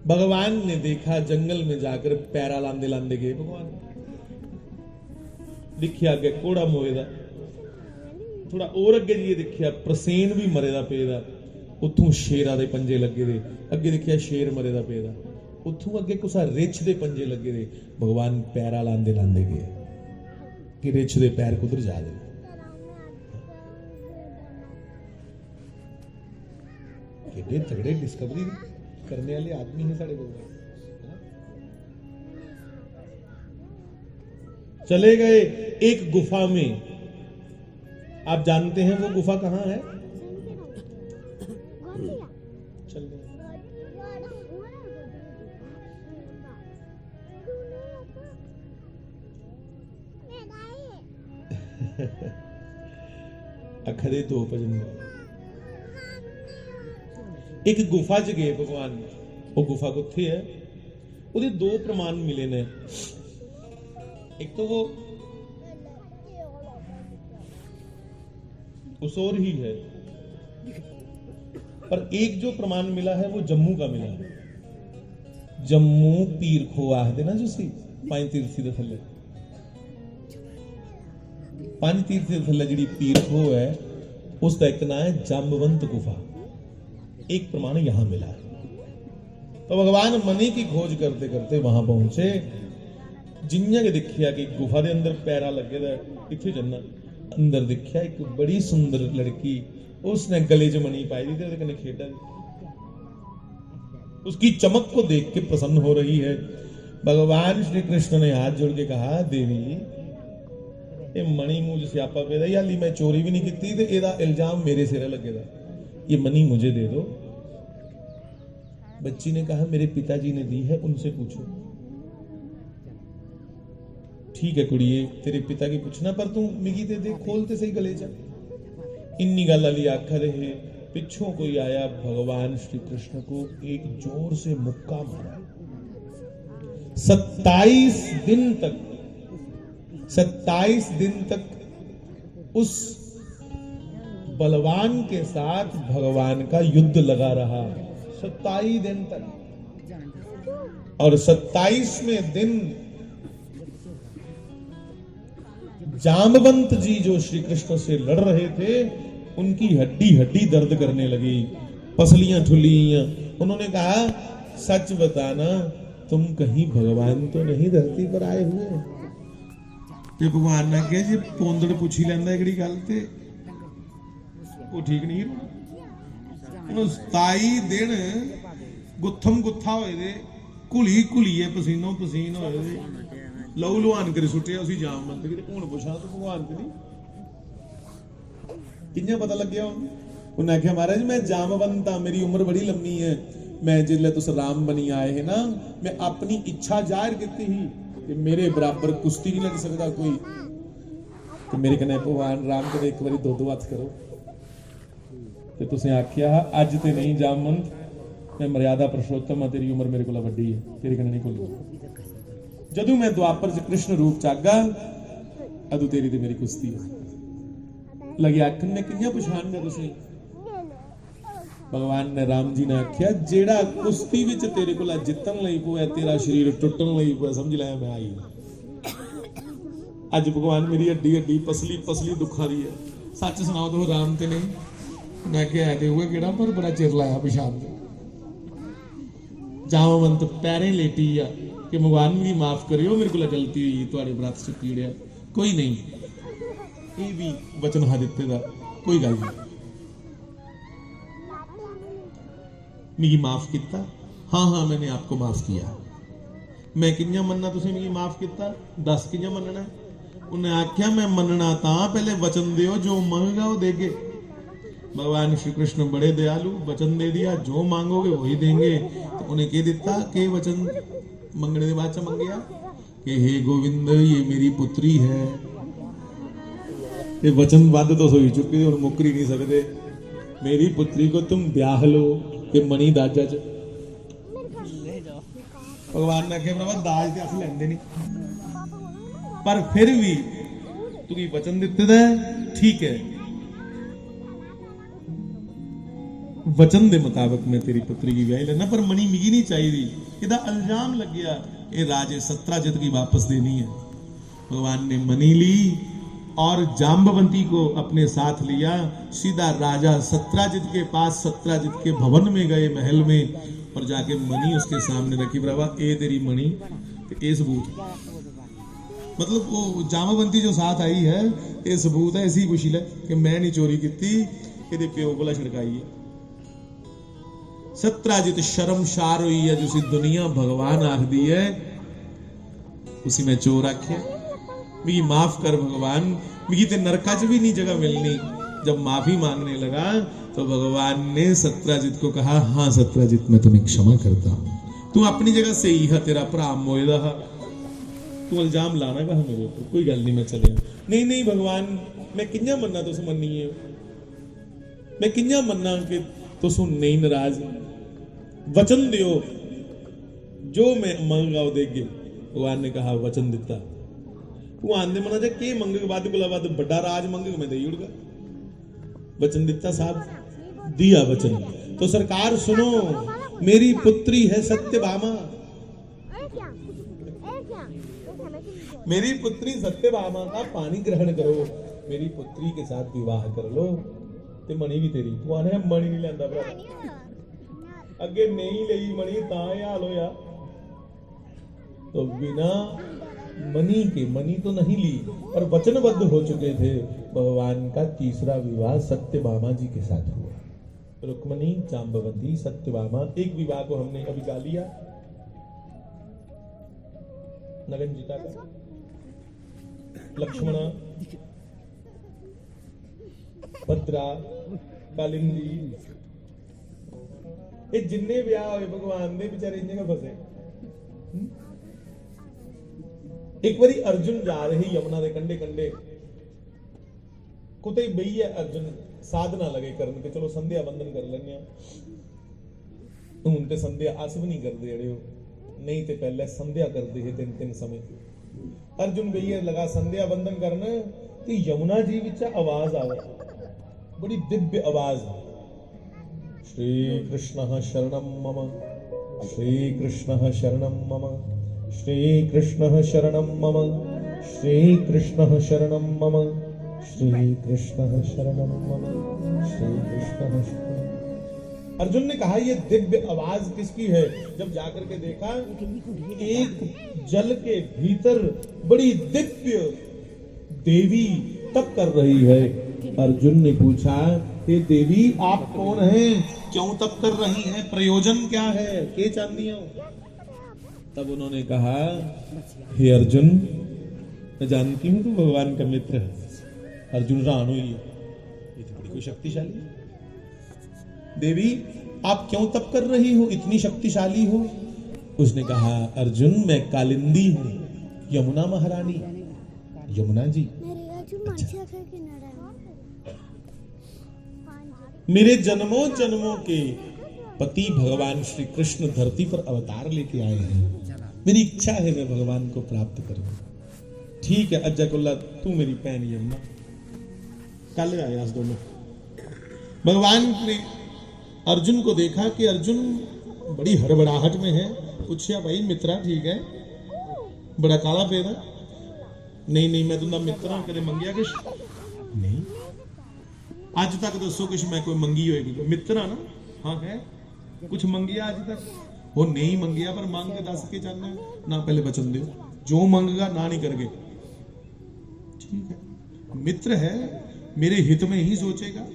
भगवान ने देखा, जंगल में जाकर पैरा लांदे लांदे गए भगवान। दिक्खेआ अग्गें घोड़ा मोए दा, थोड़ा होर अग्गें जाइयै दिक्खेआ प्रसेन बी मरे दा पेदा, उत्थूं शेरा दे पंजे लग्गे दे। अग्गें दिक्खेआ शेर मरे दा पेदा, उत्थूं अग्गें कुसै रिछ दे पंजे लग्गे दे। भगवान पैरा लांदे लांदे गए कि रिछ दे पैर कुद्धर जा दे। केड्डे तगड़े डिस्कवरी करने वाले आदमी हैं साढ़े भगवान। चले गए एक गुफा में। आप जानते हैं वो गुफा कहाँ है? चल रहे हैं। आखा दे दो भजन। एक गुफा च गए भगवान। वो गुफा कुत्थे है? ਉਹਦੇ ਦੋ ਪ੍ਰਮਾਣ ਮਿਲੇ ਨੇ। ਇੱਕ ਤਾਂ ਉਹ ਉਸੋਰ ਹੀ ਹੈ, पर एक जो प्रमाण मिला है वो जम्मू का मिला है। जम्मू पीर खो आखदे ना जिसी, पंज तीर्थी दे थल्ले, पंज तीर्थी दे थल्ले जेह्ड़ी पीर खो है, उसका एक नाम है जाम्बवंत गुफा। एक प्रमाण यहाँ मिला है। तो भगवान मणि की खोज करते करते वहां पहुंचे। जियां के दिखेआ कि गुफा दे अंदर पैरा लग्गे दा है, इत्थै जन्ना। अंदर दिखेआ एक बड़ी सुंदर लड़की, उसने गले च मणि पाई दी ते ओह्दे कन्नै खेढा दी। उसकी चमक को देख के प्रसन्न हो रही है। भगवान श्री कृष्ण ने हाथ जोड़ के कहा, "देवी, ये मणि मूंह च स्यापा पेदा, ये हाली मैं चोरी भी नहीं कीती ते एदा इल्जाम मेरे सिरे लग्गे दा। ये मणि मुझे दे दो।" बच्ची ने कहा, "मेरे पिताजी ने दी है, उनसे पूछो।" "ठीक है कुड़िए, तेरे पिता की पूछना, पर तू मिगी ते दे, खोल ते सही गले चा।" इन्नी गल आली आखा दे हे, पिछों कोई आया, भगवान श्री कृष्ण को एक जोर से मुक्का मारा। सत्ताईस दिन तक, सत्ताईस दिन तक उस बलवान के साथ भगवान का युद्ध लगा रहा, सत्ताईस दिन तक। और सत्ताईसवें दिन जामवंत जी जो श्री कृष्ण से लड़ रहे थे, उनकी हड्डी हड्डी दर्द करने लगी, पसलियां ठुली गईयां। उन्होंने कहा, "सच बताना, तुम कहीं भगवान तो नहीं धरती पर आए हुए?" ते भगवान ने आखेआ, "जे पौंदड़ पुच्छी लैंदा एह्कड़ी गल्ल ते ओह् ठीक नहीं रौह्ना।" हून सताई दिन गुत्थम गुत्था होए दे, घुली घुलियै पसीनो पसीन होए दे, लहू लुहान करी सुट्टेआ उसी जामवंत गी। ते हून पुच्छां तूं भगवान ते नहीं? कि'यां पता लग्गेआ हून? उन्नै आखेआ, "महाराज, मैं जामवंत आं, मेरी उम्र बड़ी लम्मी ऐ। मैं जिसलै तुस राम बनी आए हे ना, मैं अपनी इच्छा जाहिर कीती ही कि मेरे बराबर कुश्ती नहीं लड़ी सकदा कोई। ते मेरे कन्नै भगवान राम कन्नै इक बारी दो दो हत्थ करो।" ते तुसें आखेआ हा, "अज्ज ते नेईं जामवंत, मैं मर्यादा पुरुषोत्तम आं, तेरी उम्र मेरे कोला बड्डी ऐ, तेरे कन्नै नहीं घुलना।" जदूं मैं द्वापर च कृष्ण रूप च आगा, अदूं तेरी ते मेरी कुश्ती हो। लगे आखन, "मैं कि'यां पछाणगा तुसें?" भगवान ने, राम जी ने आखेआ, "जेड़ा कुश्ती विच तेरे कोला जित्तन लगी पवै, तेरा शरीर टुट्टन लगी पवै, समझ लै मैं आई।" अज्ज भगवान मेरी हड्डी हड्डी, पसली पसली दुखा दी ऐ। सच सनाओ तुस, राम ते नहीं? मैं क्या है ते उ'ऐ केह्ड़ा, पर बड़ा चिर लाया पछाणदे। जामवंत पैरें लेटी गेआ कि भगवान मिगी माफ करेओ, मेरे कोला गलती होई गेई, थुआढ़े व्रत चुक्की ओड़ेआ। कोई नहीं, एह् बी वचन हा दित्ते दा, कोई गल्ल नहीं। मिगी माफ कीता? हाँ, हाँ, मैंने आपको माफ किया। मैं कि'यां मन्नां तुसें मिगी माफ कीता? दस कि'यां मन्नना ऐ? उन्नै आखेआ, "मैं मन्नना तां, पैह्ले वचन देओ, जो मंगगा ओह् देगे।" भगवान श्री कृष्ण बड़े दयालु, वचन दे दिया, "जो मांगोगे वही देंगे।" तो उन्हें केह् दित्ता? केह् वचन मंगने दे बाद च मंगेआ? कि हे गोविंद, ये मेरी पुत्री है। ते वचनबद्ध तुस होई चुके दे, हुन मुक्करी नहीं सकदे। मेरी पुत्री को तुम ब्याह लो, ते मणि दाजा च। भगवान ने आखेआ, "भ्रावा, दाज ते अस लैंदे नहीं, पर फिर भी तुगी वचन दित्ते दा ऐ, ठीक ऐ।" वचन दे मुताबिक मैं तेरी पुत्री गी ब्याही लैना, पर मणि मिगी नहीं चाहिदी। एदा इल्जाम लग्गेआ, "ए राजे, सत्राजित गी वापस देनी है।" भगवान ने मणि ली और जाम्बवंती को अपने साथ लिया। सीधा राजा सत्राजित के पास, सत्राजित के भवन में गए, महल में, और जाके मणि उसके सामने रखी। "भरावा, ए तेरी मणि, ते ए सबूत।" मतलब, वो जाम्बवंती जो साथ आई है, ये सबूत है, इसी पुछी ले कि मैं नहीं चोरी की, एदे प्यो कोला छड़काई है। सत्राजित शर्मशार हुई है, जिसी दुनिया भगवान आखदी है, उसी मैं चोर आख्या। मिगी माफ कर भगवान, मिगी ते नरका च भी नहीं जगह मिलनी। जब माफी मांगने लगा, तो भगवान ने सत्राजित को कहा, "हाँ सत्राजित, मैं तुम्हें क्षमा करता हूँ, तू अपनी जगह सही है, तेरा भरा मोए दा हा, तू इल्जाम लाना कहा मेरे ऊपर, कोई गल नहीं, मैं चले।" "नहीं, नहीं भगवान, मैं कि'यां मन्ना तुस मन्निए हो? मैं कि'यां मन्ना कि तुस हुन नेईं नाराज? वचन दियो, जो मैं मंगगा ओह् देगे।" भगवान ने कहा, "वचन दित्ता।" भगवान दे मना च केह् मंगग? बद्ध कोला बद्ध बड्डा राज मंगग, मैं देई ओड़गा। वचन दित्ता साहब, दिया वचन। तो सरकार सुनो, मेरी पुत्री है सत्यभामा। मेरी पुत्री सत्यभामा का पाणी ग्रहण करो, मेरी पुत्री के साथ विवाह कर लो। ते मणि भी तेरी, तू आने मणि नहीं लेंदा भरा। अगे नहीं लेई मणि, तां एह् हाल होया। तो बिना मणि के, मणि तो नहीं ली, पर वचनबद्ध हो चुके थे। भगवान का तीसरा विवाह सत्यभामा जी के साथ हुआ। रुक्मणी, जाम्बवती, सत्यभामा। एक विवाह को हमने अभी गा लिया नगन जीता का, लक्ष्मणा, भद्रा, कालिंदी, ये जिन्ने ब्याह होए भगवान दे, बेचारे इ'यां गै फसे। हम्म? एक बारी अर्जुन जा रहे यमुना दे कंढे कंढे, कुतै बेहियै अर्जुन साधना लगे करन कि चलो संध्या वंदन कर लेने आं। हून ते संध्या अस भी नहीं करदे अड़ेओ, नहीं ते पहले संध्या करदे हे तीन तीन समय। अर्जुन बेहियै लगा संध्या वंदन करन, ते यमुना जी बिच आवाज आवे, बड़ी दिव्य आवाज, "श्री कृष्ण शरणम मम, श्री कृष्ण शरणम मम, श्री कृष्ण शरणम मम, श्री कृष्ण शरणम मम, श्री कृष्ण शरणम मम, श्री कृष्ण शरणम।" अर्जुन ने कहा, "ये दिव्य आवाज किसकी है?" जब जाकर के देखा, एक जल के भीतर बड़ी दिव्य देवी तप कर रही है। अर्जुन ने पूछा, "हे देवी, आप कौन हैं? क्यों तप कर रही हैं? प्रयोजन क्या है? के चांदी हो?" तब उन्होंने कहा, "हे अर्जुन, मैं जानती हूं तू भगवान का मित्र है।" अर्जुन हैरान हुई, "ये तो बड़ी कोई शक्तिशाली है। देवी, आप क्यों तप कर रही हो, इतनी शक्तिशाली हो?" उसने कहा, "अर्जुन, मैं कालिंदी हूँ, यमुना महारानी।" "यमुना जी?" मेरे जन्मों जन्मों के पति भगवान श्री कृष्ण धरती पर अवतार लेके आए हैं। मेरी इच्छा है मैं भगवान को प्राप्त करूं। ठीक है, अज्जा कोला तू मेरी भैन यमुना।" कल आए अस दोनों। भगवान ने अर्जुन को देखा कि अर्जुन बड़ी हड़बड़ाहट में है। पूछा, "भाई मित्रा, ठीक है, बड़ा काला पेदा?" "नहीं, नहीं, मैं तुंदा मित्र हां, कदे मंगेआ किश?" "नहीं।" "अज तक दसो किश मैं कोई मंगी होएगी?" "मित्र हां ना।" "हां, है।" "कुछ मंगेआ अज तक?" "ओह नहीं मंगेआ, पर मंग के दस के चाहना है?" "ना, पहले वचन दो, जो मंगगा ना नहीं करगे।" "ठीक है, मित्र है, मेरे हित में ही सोचेगा,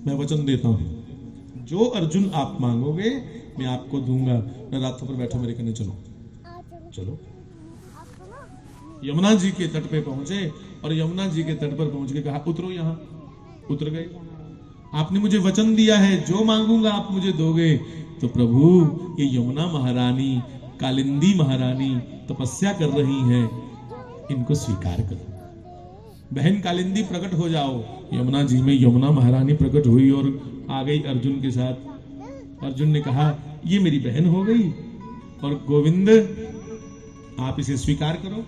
मैं वचन देता हूँ, जो अर्जुन आप मांगोगे मैं आपको दूंगा।" "ना, रथ पर बैठो, मेरे कने चलो।" चलो। यमुना जी के तट पे पहुंचे और यमुना जी के तट पर पहुंच के कहा, "उतरो यहाँ।" उतर गए। "आपने मुझे वचन दिया है, जो मांगूंगा आप मुझे दोगे।" तो प्रभु, ये यमुना महारानी, कालिंदी महारानी तपस्या कर रही हैं, इनको स्वीकार करो। "बहन कालिंदी, प्रकट हो जाओ।" यमुना जी में यमुना महारानी प्रकट हुई और आ गई अर्जुन के साथ। अर्जुन ने कहा, "ये मेरी बहन हो गई और गोविंद, आप इसे स्वीकार करो।"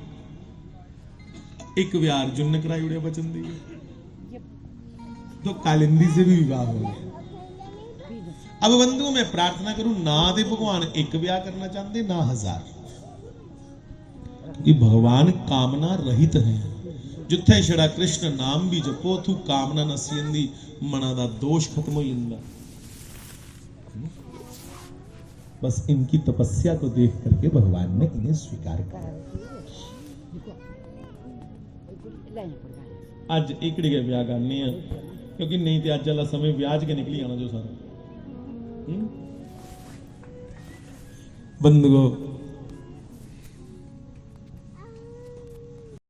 एक ब्याह अर्जुन ने कराई उड़े वचन दिए, तो कालिंदी से भी विवाह हो गया। अब बंधुओं, मैं प्रार्थना करूं, ना ते भगवान एक ब्याह करना चाहते, ना हजार, क्योंकि भगवान कामना रहित है। जिथे छड़ा कृष्ण नाम भी जपो, तू कामना नसी जंदी, मना दा दोष खत्म हो जाता। बस इनकी तपस्या को देख करके भगवान ने इन्हें स्वीकार कर लिया। अज्ज एकड़े गै ब्याह करने हैं, क्योंकि नहीं ते अज्ज आह्ला समें ब्याह च गै निकली जाना जो सारा। हम्म? बंधुओ,